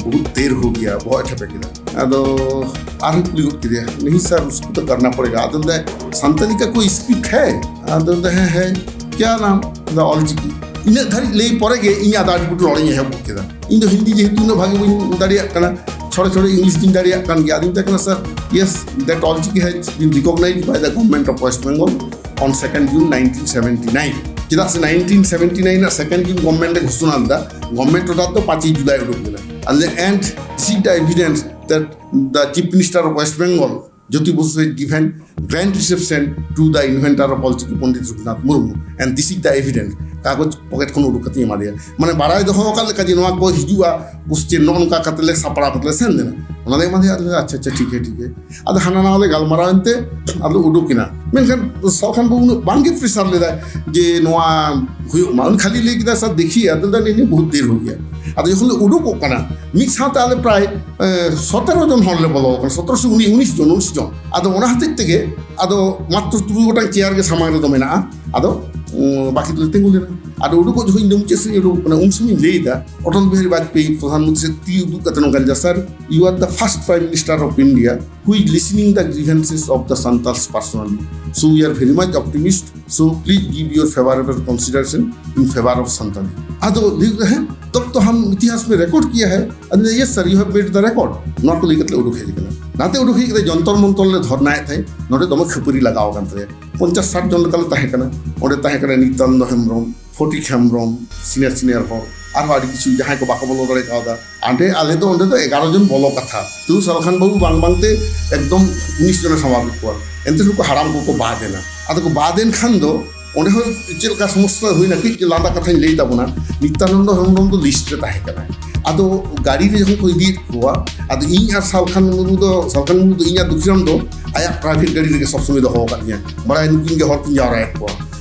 "ᱵᱚᱦᱩᱛ ᱫᱮᱨ ᱦᱳ ᱜᱮᱭᱟ", ᱵᱚᱦᱚᱜ ᱮ ᱴᱷᱮᱯᱮ ᱠᱮᱫᱟ᱾ ᱟᱫᱚ ᱟᱨᱦᱚᱸ ᱠᱩᱞᱤ ᱜᱚᱫ ᱠᱮᱫᱮᱭᱟ, "ᱱᱤᱦᱤ ᱥᱟᱨ, ᱩᱥᱠᱩ ᱛᱚ ᱠᱟᱨᱱᱟ ᱯᱚᱲᱮᱜᱟ᱾" ᱟᱫᱚ ᱞᱟᱹᱭ ᱫᱟᱭ, "ᱥᱟᱱᱛᱟᱞᱤ ᱠᱟ ᱠᱳᱭ ᱥᱠᱨᱤᱯᱴ ᱦᱮ?" ᱟᱫᱚ ᱞᱟᱹᱭ ᱫᱟᱭ, "ᱦᱮᱸ, ᱦᱮᱸ, ᱠᱭᱟ ᱱᱟᱢ?" ᱟᱫᱚ ᱚᱞᱪᱤᱠᱤ᱾ ᱤᱱᱟᱹᱜ ᱫᱷᱟᱹᱨᱤᱡ ᱞᱟᱹᱭ ᱯᱚᱨᱮ ᱜᱮ ᱤᱧ ᱟᱫᱚ ᱟᱹᱰᱤ ᱯᱩᱴᱩᱨ ᱨᱚᱲᱤᱧ ᱮᱦᱚᱵ ᱜᱚᱫ ᱠᱮᱫᱟ᱾ ᱤᱧ ᱫᱚ ᱦᱤᱱᱫᱤ ᱡᱮᱦᱮᱛᱩ ᱩᱱᱟᱹᱜ ᱵᱷᱟᱜᱮ ᱵᱟᱹᱧ ᱫᱟᱲᱮᱭᱟᱜ ᱠᱟᱱᱟ, ᱪᱷᱚᱲᱮ ᱪᱷᱚᱲᱮ ᱤᱝᱞᱤᱥ ᱫᱩᱧ ᱫᱟᱲᱮᱭᱟᱜ ᱠᱟᱱ ᱜᱮᱭᱟ᱾ ᱟᱫᱚᱧ ᱢᱮᱛᱟᱭ ᱠᱟᱱᱟ, "Sir, yes, that Ol Chiki has been recognized by the Government of West Bengal on second June nineteen seventy nine." ᱪᱮᱫᱟᱜ ᱥᱮ ᱱᱟᱭᱤᱱᱴᱤᱱ ᱥᱮᱵᱷᱮᱱᱴᱤ ᱱᱟᱭᱤᱱ ᱨᱮᱱᱟᱜ ᱥᱮᱠᱮᱱᱰ ᱡᱩᱱ ᱜᱚᱵᱷᱚᱨᱱᱢᱮᱱᱴ ᱮ ᱜᱷᱳᱥᱚᱱᱟ ᱞᱮᱫᱟ, ᱜᱚᱵᱷᱚᱨᱱᱢᱮᱱᱴ ᱚᱰᱟᱨ ᱫᱚ ᱯᱟᱸᱪᱮᱭ ᱡᱩᱞᱟᱭ ᱩᱰᱩᱠ ᱞᱮᱱᱟ᱾ ᱟᱨ ᱞᱮ and this is the evidence that the chief minister of West Bengal, Jyoti Basu, has given grand reception to the inventor of Ol Chiki, Pandit Raghunath Murmu, and this is the evidence. ᱠᱟᱜᱚᱡᱽ pocket ᱠᱷᱚᱱ ᱩᱰᱩᱠ ᱠᱟᱛᱮᱧ ᱮᱢᱟᱫᱮᱭᱟ᱾ ᱢᱟᱱᱮ ᱵᱟᱲᱟᱭ ᱫᱚᱦᱚ ᱟᱠᱟᱫ ᱞᱮᱠᱟ ᱡᱮ ᱱᱚᱣᱟ ᱠᱚ ᱦᱤᱡᱩᱜᱼᱟ, ᱠᱚᱥᱪᱮᱱ ᱱᱚᱜᱼᱚ ᱱᱚᱝᱠᱟ ᱠᱟᱛᱮ ᱞᱮ ᱥᱟᱯᱲᱟᱣ ᱠᱟᱛᱮ ᱞᱮ ᱥᱮᱱ ᱞᱮᱱᱟ᱾ ᱚᱱᱟ ᱞᱮ ᱮᱢᱟᱫᱮᱭᱟ, ᱟᱫᱚ ᱞᱮ, "ᱟᱪᱪᱷᱟ ᱟᱪᱪᱷᱟ, ᱴᱷᱤᱠ ᱜᱮᱭᱟ, ᱴᱷᱤᱠ ᱜᱮᱭᱟ᱾" ᱟᱫᱚ ᱦᱟᱱᱟ ᱱᱟᱣᱟ ᱞᱮ ᱜᱟᱞᱢᱟᱨᱟᱣ ᱮᱱᱛᱮ ᱟᱫᱚ ᱩᱰᱩᱠ ᱮᱱᱟ᱾ ᱢᱮᱱᱠᱷᱟᱱ ᱥᱟᱞᱠᱷᱟᱱ ᱵᱟᱹᱵᱩ ᱩᱱᱟᱹᱜ ᱵᱟᱝᱜᱮ ᱯᱨᱮᱥᱟᱨ ᱞᱮᱫᱟᱭ ᱡᱮ ᱱᱚᱣᱟ ᱦᱩᱭᱩᱜ ᱢᱟ᱾ ᱩᱱᱤ ᱠᱷᱟᱹᱞᱤ ᱞᱟᱹᱭ ᱠᱮᱫᱟ, "ᱥᱟᱨ ᱫᱮᱠᱷᱤᱭᱮ, ᱟᱫᱚ ᱞᱟᱹᱭᱫᱟ, ᱱᱤᱭᱟᱹ ᱵᱚᱦᱩᱛ ᱫᱮᱨ ᱦᱩᱭ ᱜᱮᱭᱟ᱾" ᱟᱫᱚ ᱡᱚᱠᱷᱚᱱ ᱞᱮ ᱩᱰᱩᱠᱚᱜ ᱠᱟᱱᱟ, ᱢᱤᱫ ᱥᱟᱶᱛᱮ ᱟᱞᱮ ᱯᱨᱟᱭ ᱮ, ᱥᱚᱛᱮᱨᱚ ᱡᱚᱱ ᱦᱚᱲ ᱞᱮ ᱵᱚᱞᱚ ᱟᱠᱟᱱᱟ, ᱥᱚᱛᱮᱨᱚ ᱥᱮ ᱩᱱᱤᱥ, ᱩᱱᱤᱥ ᱡᱚᱱ, ᱩᱱᱤᱥ ᱡᱚᱱ᱾ ᱟᱫᱚ ᱚᱱᱟ ᱦᱚᱛᱮᱡ ᱛᱮᱜᱮ ᱟᱫᱚ ᱢᱟᱛᱨᱚ ᱛᱩᱨᱩᱭ ᱜᱚᱴᱟᱝ ᱪᱮᱭᱟᱨ ᱜᱮ ᱥᱟᱢᱟᱝ ᱨᱮᱫᱚ ᱢᱮᱱᱟᱜᱼᱟ᱾ ᱟᱫᱚ ᱩᱸ, ᱵᱟᱹᱠᱤ ᱫᱚᱞᱮ ᱛᱤᱸᱜᱩ ᱞᱮᱱᱟ᱾ ᱟᱫᱚ ᱩᱰᱩᱠᱚᱜ ᱡᱚᱠᱷᱚᱱ ᱤᱧ ᱫᱚ ᱢᱩᱪᱟᱹᱫ ᱥᱮᱫ ᱤᱧ ᱩᱰᱩᱠᱚᱜ ᱠᱟᱱᱟ, ᱩᱱ ᱥᱚᱢᱚᱭ ᱤᱧ ᱞᱟᱹᱭ ᱮᱫᱟ, ᱚᱴᱚᱞ ᱵᱤᱦᱟᱨᱤ ᱵᱟᱡᱽᱯᱮᱭᱤ ᱯᱨᱚᱫᱷᱟᱱ ᱢᱚᱱᱛᱨᱤ ᱥᱮᱫ ᱛᱤ ᱩᱫᱩᱜ ᱠᱟᱛᱮ ᱱᱚᱝᱠᱟᱧ ᱞᱟᱹᱭ ᱮᱫᱟ, "Sir, you are the first Prime Minister of India who is listening the grievances of the Santals personally. So we are very much optimist. So please give your favorable consideration in favor of Santali." ᱟᱫᱚ ᱞᱟᱹᱭ ᱮᱫᱟ, "ᱦᱮᱸ, ᱛᱚᱵ ᱛᱚ ᱦᱟᱢ ᱤᱛᱤᱦᱟᱥ ᱢᱮ record ᱠᱤᱭᱟ ᱦᱮ?" ᱟᱫᱚ, "Yes sir, you have made the record." ᱱᱚᱣᱟ ᱠᱚ ᱞᱟᱹᱭ ᱠᱟᱛᱮ ᱞᱮ ᱩᱰᱩᱠ ᱦᱮᱡ ᱟᱠᱟᱱᱟ᱾ ᱱᱟᱛᱮ ᱩᱰᱩᱠ ᱦᱮᱡ ᱠᱟᱛᱮ ᱡᱚᱱᱛᱚᱨ ᱢᱚᱱᱛᱚᱨ ᱞᱮ ᱫᱷᱚᱨᱱᱟᱭᱮᱫ ᱛᱟᱦᱮᱸᱫ, ᱱᱚᱰᱮ ᱫᱚᱢᱮ ᱠᱷᱟᱹᱯᱟᱹᱨᱤ ᱞᱟᱜᱟᱣ ᱟᱠᱟᱱ ᱛᱟᱞᱮᱭᱟ᱾ ᱯᱚᱧᱪᱟᱥ ᱥᱟᱴ ᱡᱚᱱ ᱞᱮᱠᱟ ᱞᱮ ᱛᱟᱦᱮᱸ ᱠᱟᱱᱟ᱾ ᱚᱸᱰᱮ ᱛᱟᱦᱮᱸ ᱠᱟᱱᱟ ᱱᱤᱛᱟᱱᱫᱚ ᱦᱮᱢᱵᱨᱚᱢ, ᱯᱷᱚᱴᱤᱠ ᱦᱮᱢᱵᱨᱚᱢ, ᱥᱤᱱᱤᱭᱟᱨ ᱥᱤᱱᱤᱭᱟᱨ ᱦᱚᱲ, ᱟᱨᱦᱚᱸ ᱟᱹᱰᱤ ᱠᱤᱪᱷᱩ ᱡᱟᱦᱟᱸᱭ ᱠᱚ ᱵᱟᱠᱚ ᱵᱚᱞᱚ ᱫᱟᱲᱮ ᱠᱟᱣᱫᱟ᱾ ᱟᱸᱰᱮ ᱟᱞᱮ ᱫᱚ ᱚᱸᱰᱮ ᱫᱚ ᱮᱜᱟᱨᱚ ᱡᱚᱱ ᱵᱚᱞᱚ ᱠᱟᱛᱷᱟ, ᱛᱟᱹᱣ ᱥᱟᱞᱠᱷᱟᱱ ᱵᱟᱹᱵᱩ ᱵᱟᱝ ᱵᱟᱝᱛᱮ ᱮᱠᱫᱚᱢ ᱩᱱᱤᱥ ᱡᱚᱱᱮ ᱥᱟᱢᱵᱟᱣ ᱠᱮᱫ ᱠᱚᱣᱟ᱾ ᱮᱱᱛᱮ ᱨᱮᱦᱚᱸ ᱠᱚ ᱦᱟᱲᱟᱢ ᱠᱚᱠᱚ ᱵᱟᱫ ᱮᱱᱟ᱾ ᱟᱫᱚ ᱠᱚ ᱵᱟᱫ ᱮᱱ ᱠᱷᱟᱱ ᱫᱚ ᱚᱸᱰᱮ ᱦᱚᱸ ᱪᱮᱫ ᱞᱮᱠᱟ ᱥᱚᱢᱚᱥᱥᱟ ᱦᱩᱭᱱᱟ, ᱠᱟᱹᱡ ᱞᱟᱸᱫᱟ ᱠᱟᱛᱷᱟᱧ ᱞᱟᱹᱭ ᱛᱟᱵᱚᱱᱟ᱾ ᱱᱤᱛᱭᱟᱱᱚᱱᱫᱚ ᱦᱮᱢᱵᱨᱚᱢ ᱫᱚ ᱞᱤᱥᱴ ᱨᱮ ᱛᱟᱦᱮᱸ ᱠᱟᱱᱟᱭ᱾ ᱟᱫᱚ ᱜᱟᱹᱰᱤ ᱨᱮ ᱡᱚᱠᱷᱚᱱ ᱠᱚ ᱤᱫᱤᱭᱮᱫ ᱠᱚᱣᱟ, ᱟᱫᱚ ᱤᱧ ᱟᱨ ᱥᱟᱞᱠᱷᱟᱱ ᱢᱩᱨᱢᱩ ᱫᱚ, ᱥᱟᱞᱠᱷᱟᱱ ᱢᱩᱨᱢᱩ ᱫᱚ ᱤᱧ ᱟᱨ ᱫᱩᱠᱷᱤᱨᱟᱢ ᱫᱚ ᱟᱭᱟᱜ ᱯᱨᱟᱭᱵᱷᱮᱴ ᱜᱟᱹᱰᱤ ᱨᱮᱜᱮ ᱥᱚᱵ ᱥᱚᱢᱚᱭ ᱫᱚᱦᱚ ᱟᱠᱟᱫ ᱞᱤᱧᱟ᱾ ᱵᱟᱲᱟᱭ ᱱᱩᱠᱤᱱ ᱜᱮ ᱦᱚᱲ ᱠᱤᱱ ᱡᱟᱣᱨᱟᱭᱮᱫ ᱠᱚᱣᱟ᱾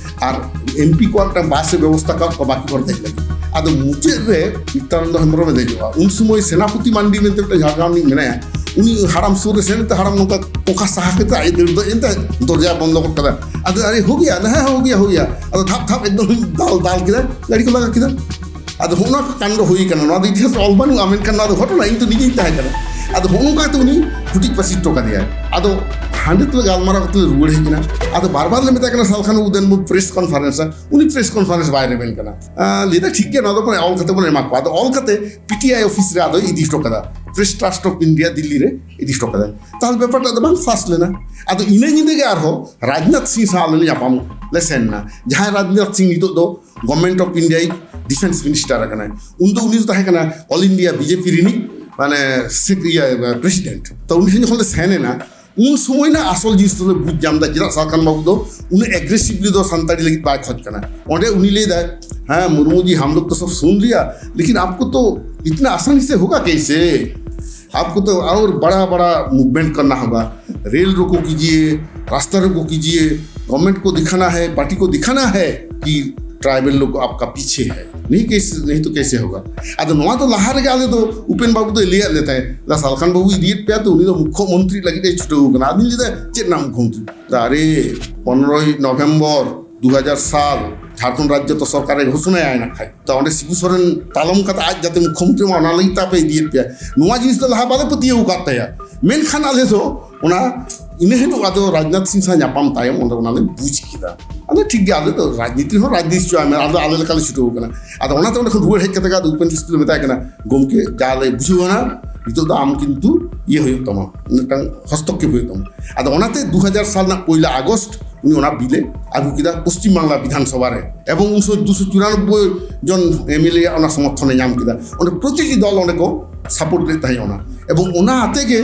ᱟᱨ ᱮᱢᱯᱤ ᱠᱚᱣᱟᱜ ᱢᱤᱫᱴᱟᱝ ᱵᱟᱥ ᱨᱮ ᱵᱮᱵᱚᱥᱛᱷᱟ ᱠᱟᱜ ᱠᱚᱣᱟ ᱵᱟᱹᱠᱤ ᱦᱚᱲ ᱫᱮᱡ ᱞᱟᱹᱜᱤᱫ᱾ ᱟᱫᱚ ᱢᱩᱪᱟᱹᱫ ᱨᱮ ᱱᱤᱛᱭᱟᱱᱚᱱᱫᱚ ᱦᱮᱢᱵᱨᱚᱢᱮ ᱫᱮᱡᱚᱜᱼᱟ᱾ ᱩᱱ ᱥᱚᱢᱚᱭ ᱥᱮᱱᱟᱯᱚᱛᱤ ᱢᱟᱱᱰᱤ ᱢᱮᱱᱛᱮ ᱢᱤᱫᱴᱟᱝ ᱡᱷᱟᱲᱜᱨᱟᱢ ᱨᱤᱱᱤᱡ ᱢᱮᱱᱟᱭᱟ, ᱩᱱᱤ ᱦᱟᱲᱟᱢ ᱥᱩᱨ ᱨᱮ ᱥᱮᱱ ᱠᱟᱛᱮ ᱦᱟᱲᱟᱢ ᱱᱚᱝᱠᱟ ᱯᱚᱠᱟ ᱥᱟᱦᱟ ᱠᱟᱛᱮ ᱟᱡ ᱫᱟᱹᱲ ᱫᱚ ᱮᱱᱛᱮ ᱫᱚᱨᱡᱟ ᱵᱚᱱᱫᱚ ᱜᱚᱫ ᱠᱟᱫᱟ᱾ ᱟᱫᱚ, "ᱟᱨᱮ ᱦᱳ ᱜᱮᱭᱟ?" "ᱦᱮᱸ, ᱦᱳ ᱜᱮᱭᱟ, ᱦᱳ ᱜᱮᱭᱟ᱾" ᱟᱫᱚ ᱫᱷᱟᱯ ᱫᱷᱟᱯ ᱮᱠᱫᱚᱢ ᱫᱟᱞ ᱫᱟᱞ ᱠᱮᱫᱟ, ᱜᱟᱹᱰᱤ ᱠᱚ ᱞᱟᱜᱟ ᱠᱮᱫᱟ᱾ ᱟᱫᱚ ᱦᱚᱸᱜᱼᱚ ᱱᱚᱣᱟ ᱠᱚ ᱠᱟᱱᱰ ᱦᱩᱭ ᱠᱟᱱᱟ, ᱱᱚᱣᱟ ᱫᱚ ᱤᱛᱤᱦᱟᱥ ᱨᱮ ᱚᱞ ᱵᱟᱹᱱᱩᱜᱼᱟ, ᱢᱮᱱᱠᱷᱟᱱ ᱱᱚᱣᱟ ᱫᱚ ᱜᱷᱚᱴᱚᱱᱟ, ᱤᱧ ᱫᱚ ᱱᱤᱡᱮᱧ ᱛᱟᱦᱮᱸ ᱠᱟᱱᱟ᱾ ᱟᱫᱚ ᱦᱚᱸᱜᱼᱚ ᱱᱚᱝᱠᱟ ᱠᱟᱛᱮ ᱩᱱᱤ ᱦᱩᱴᱤᱡ ᱯᱟᱹᱥᱤᱨ ᱦᱚᱴᱚ ᱠᱟᱫᱮᱭᱟᱭ᱾ ᱟᱫᱚ ᱦᱟᱸᱰᱮ ᱛᱮᱞᱮ ᱜᱟᱞᱢᱟᱨᱟᱣ ᱠᱟᱛᱮ ᱞᱮ ᱨᱩᱣᱟᱹᱲ ᱦᱮᱡ ᱮᱱᱟ᱾ ᱟᱫᱚ ᱵᱟᱨ ᱵᱟᱨ ᱞᱮ ᱢᱮᱛᱟᱭ ᱠᱟᱱᱟ, "ᱥᱟᱞᱠᱷᱟᱱ ᱵᱟᱹᱵᱩ ᱫᱮᱱ ᱵᱚ ᱯᱨᱮᱥ ᱠᱚᱱᱯᱷᱟᱨᱮᱱᱥᱟ", ᱩᱱᱤ ᱯᱨᱮᱥ ᱠᱚᱱᱯᱷᱟᱨᱮᱱᱥ ᱵᱟᱭ ᱨᱮᱵᱮᱱ ᱠᱟᱱᱟ᱾ ᱟᱸ, ᱞᱟᱹᱭ ᱫᱟ, "ᱴᱷᱤᱠ ᱜᱮᱭᱟ, ᱱᱚᱣᱟ ᱫᱚ ᱯᱟᱞᱮ ᱚᱞ ᱠᱟᱛᱮ ᱵᱚᱱ ᱮᱢᱟ ᱠᱚᱣᱟ᱾" ᱟᱫᱚ ᱚᱞ ᱠᱟᱛᱮ ᱯᱤᱴᱤᱟᱭ ᱚᱯᱷᱤᱥ ᱨᱮ ᱟᱫᱚᱭ ᱤᱫᱤ ᱦᱚᱴᱚ ᱠᱟᱫᱟ᱾ Press Trust of India Delhi ᱨᱮ ᱤᱫᱤ ᱦᱚᱴᱚ ᱠᱟᱫᱟᱭ᱾ ᱛᱟᱦᱚᱞᱮ ᱵᱮᱯᱟᱨᱴᱟᱜ ᱫᱚ ᱵᱟᱝ ᱯᱷᱟᱥᱴ ᱞᱮᱱᱟ᱾ ᱟᱫᱚ ᱤᱱᱟᱹ ᱧᱤᱫᱟᱹ ᱜᱮ ᱟᱨᱦᱚᱸ ᱨᱟᱡᱽᱱᱟᱛᱷ ᱥᱤᱝ ᱥᱟᱶ ᱟᱞᱮ ᱞᱮ ᱧᱟᱯᱟᱢ ᱞᱮ ᱥᱮᱱ ᱮᱱᱟ, ᱡᱟᱦᱟᱸᱭ ᱨᱟᱡᱽᱱᱟᱛᱷ ᱥᱤᱝ ᱱᱤᱛᱚᱜ ᱫᱚ Government of India ᱭᱤᱡ defence minister ᱟᱠᱟᱱᱟᱭ᱾ ᱩᱱᱫᱚ ᱩᱱᱤ ᱫᱚ ᱛᱟᱦᱮᱸ ᱠᱟᱱᱟ All India B J P ᱨᱤᱱᱤᱡ ᱢᱟᱱᱮ ᱥᱮ-, ᱤᱭᱟᱹ, president᱾ ᱛᱚ ᱩᱱᱤ ᱴᱷᱮᱱ ᱡᱚᱠᱷᱚᱱ ᱞᱮ ᱥᱮᱱ ᱮᱱᱟ, ᱩᱱ ᱥᱚᱢᱚᱭ ᱨᱮᱱᱟᱜ ᱟᱥᱚᱞ ᱡᱤᱱᱤᱥ ᱫᱚᱞᱮ ᱵᱩᱡᱽ ᱧᱟᱢ ᱮᱫᱟ, ᱪᱮᱫᱟᱜ ᱥᱟᱞᱠᱷᱟᱱ ᱵᱟᱵᱩ ᱫᱚ ᱩᱱᱟᱹᱜ aggressively ᱫᱚ ᱥᱟᱱᱛᱟᱲᱤ ᱞᱟᱹᱜᱤᱫ ᱵᱟᱭ ᱠᱷᱚᱡᱽ ᱠᱟᱱᱟ᱾ ᱚᱸᱰᱮ ᱩᱱᱤ ᱞᱟᱹᱭ ᱮᱫᱟᱭ, ᱦᱮᱸ, ᱢᱩᱨᱢᱩ ᱡᱤ, ᱦᱟᱢ ᱞᱳᱜ ᱛᱚ ᱥᱚᱵ ᱥᱩᱱ ᱞᱤᱭᱟ, ᱞᱮᱠᱤᱱ ᱟᱯᱠᱳ ᱛᱚ ᱤᱛᱱᱟ ᱟᱥᱟᱱᱤ ᱥᱮ ᱦᱳᱜᱟ ᱠᱮᱥᱮ? आपको तो और बड़ा बड़ा मूवमेंट करना होगा। रेल रोको कीजिए, रास्ता रोको कीजिए, गवर्नमेंट को दिखाना है, पार्टी को दिखाना है कि ट्राइबल लोग आपका पीछे है। नहीं कैसे, नहीं तो कैसे होगा? ᱟᱫᱚ ᱱᱚᱣᱟ ᱫᱚ ᱞᱟᱦᱟ ᱨᱮᱜᱮ ᱟᱞᱮ ᱫᱚ ᱩᱯᱮᱱ ᱵᱟᱵᱩ ᱫᱚᱭ ᱞᱟᱹᱭᱟᱫ ᱞᱮ ᱛᱟᱦᱮᱸᱫ, ᱫᱟ ᱥᱟᱞᱠᱷᱟᱱ ᱵᱟᱵᱩ ᱤᱫᱤᱭᱮᱫ ᱯᱮᱭᱟ ᱛᱚ, ᱩᱱᱤ ᱫᱚ ᱢᱩᱠᱠᱷᱚ ᱢᱚᱱᱛᱨᱤ ᱞᱟᱹᱜᱤᱫ ᱮ ᱪᱷᱩᱴᱟᱹᱣ ᱠᱟᱱᱟ᱾ ᱟᱫᱚᱧ ᱞᱟᱹᱭᱫᱟ, ᱪᱮᱫ ᱨᱮᱱᱟᱜ ᱢᱩᱠᱠᱷᱚ ᱢᱚᱱᱛᱨᱤ? ᱫᱟ, ᱟᱨᱮ, ᱯᱚᱱᱨᱚᱭ ᱱᱚᱵᱷᱮᱢᱵᱚᱨ ᱫᱩ ᱦᱟᱡᱟᱨ ᱥᱟᱞ ᱡᱷᱟᱲᱠᱷᱚᱸᱰ ᱨᱟᱡᱽᱡᱚ ᱛᱚ ᱥᱚᱨᱠᱟᱨᱮ ᱜᱷᱳᱥᱚᱱᱟᱭᱟ ᱱᱟᱜ ᱠᱷᱟᱡ᱾ ᱛᱚ ᱚᱸᱰᱮ ᱥᱤᱵᱩ ᱥᱚᱨᱮᱱ ᱛᱟᱞᱚᱢ ᱠᱟᱛᱮ ᱟᱡ ᱡᱟᱛᱮ ᱢᱩᱠᱠᱷᱚ ᱢᱚᱱᱛᱨᱤ ᱢᱟ, ᱚᱱᱟ ᱞᱟᱹᱜᱤᱫ ᱛᱮ ᱟᱯᱮ ᱤᱫᱤᱭᱮᱫ ᱯᱮᱭᱟ᱾ ᱱᱚᱣᱟ ᱡᱤᱱᱤᱥ ᱫᱚ ᱞᱟᱦᱟ ᱵᱟᱞᱮ ᱯᱟᱹᱛᱭᱟᱹᱣ ᱟᱠᱟᱫ ᱛᱟᱭᱟ᱾ ᱢᱮᱱᱠᱷᱟᱱ ᱟᱞᱮ ᱫᱚ ᱚᱱᱟ ᱤᱱᱟᱹ ᱦᱤᱞᱳᱜ ᱟᱫᱚ ᱨᱟᱡᱽᱱᱟᱛᱷ ᱥᱤᱝ ᱥᱟᱶ ᱧᱟᱯᱟᱢ ᱛᱟᱭᱚᱢ ᱚᱸᱰᱮ ᱚᱱᱟ ᱞᱮ ᱵᱩᱡᱽ ᱠᱮᱫᱟ᱾ ᱟᱫᱚ ᱴᱷᱤᱠ ᱜᱮᱭᱟ, ᱟᱞᱮ ᱫᱚ ᱨᱟᱡᱽᱱᱤᱛᱤ ᱦᱚᱸ ᱨᱟᱡᱽᱱᱤᱛᱤ ᱦᱚᱪᱚᱣᱟᱭ ᱢᱮ, ᱟᱫᱚ ᱟᱞᱮ ᱞᱮᱠᱟᱞᱮ ᱪᱷᱩᱴᱟᱹᱣ ᱠᱟᱱᱟ᱾ ᱟᱫᱚ ᱚᱱᱟᱛᱮ ᱚᱸᱰᱮ ᱠᱷᱚᱱ ᱨᱩᱣᱟᱹᱲ ᱦᱮᱡ ᱠᱟᱛᱮ ᱜᱮ ᱟᱫᱚ ᱩᱯᱮᱱ ᱠᱤᱥᱠᱩ ᱞᱮ ᱢᱮᱛᱟᱭ ᱠᱟᱱᱟ, ᱜᱚᱢᱠᱮ, ᱡᱟ ᱞᱮ ᱵᱩᱡᱷᱟᱹᱣ ᱮᱱᱟ, ᱱᱤᱛᱚᱜ ᱫᱚ ᱟᱢ ᱠᱤᱱᱛᱩ ᱤᱭᱟᱹ ᱦᱩᱭᱩᱜ ᱛᱟᱢᱟ, ᱢᱤᱫᱴᱟᱝ ᱦᱚᱥᱛᱚᱠᱠᱷᱮᱯ ᱦᱩᱭᱩᱜ ᱛᱟᱢᱟ᱾ ᱟᱫᱚ ᱚᱱᱟᱛᱮ ᱫᱩ ᱦᱟᱡᱟᱨ ᱥᱟᱞ ᱨᱮᱱᱟᱜ ᱯᱚᱭᱞᱟ ᱟᱜᱚᱥᱴ ᱩᱱᱤ ᱚᱱᱟ ᱵᱤᱞ ᱮ ᱟᱹᱜᱩ ᱠᱮᱫᱟ ᱯᱚᱥᱪᱤᱢ ᱵᱟᱝᱞᱟ ᱵᱤᱫᱷᱟᱱ ᱥᱚᱵᱷᱟ ᱨᱮ, ᱮᱵᱚᱝ ᱩᱱ ᱥᱚᱢᱚᱭ ᱫᱩᱥᱚ ᱪᱩᱨᱟᱱᱚᱵᱵᱳᱭ ᱡᱚᱱ ᱮᱢ ᱮᱞ ᱮ ᱚᱱᱟ ᱥᱚᱢᱚᱨᱛᱷᱚᱱ ᱮ ᱧᱟᱢ ᱠᱮᱫᱟ᱾ ᱚᱸᱰᱮ ᱯᱨᱚᱛᱤᱴᱤ ᱫᱚᱞ ᱚᱸᱰᱮ ᱠᱚ ᱥᱟᱯᱳᱨᱴ ᱞᱮᱫ ᱛᱟᱦᱮᱸᱫ ᱚᱱᱟ, ᱮᱵᱚᱝ ᱚᱱᱟ ᱟᱛᱮ ᱜᱮ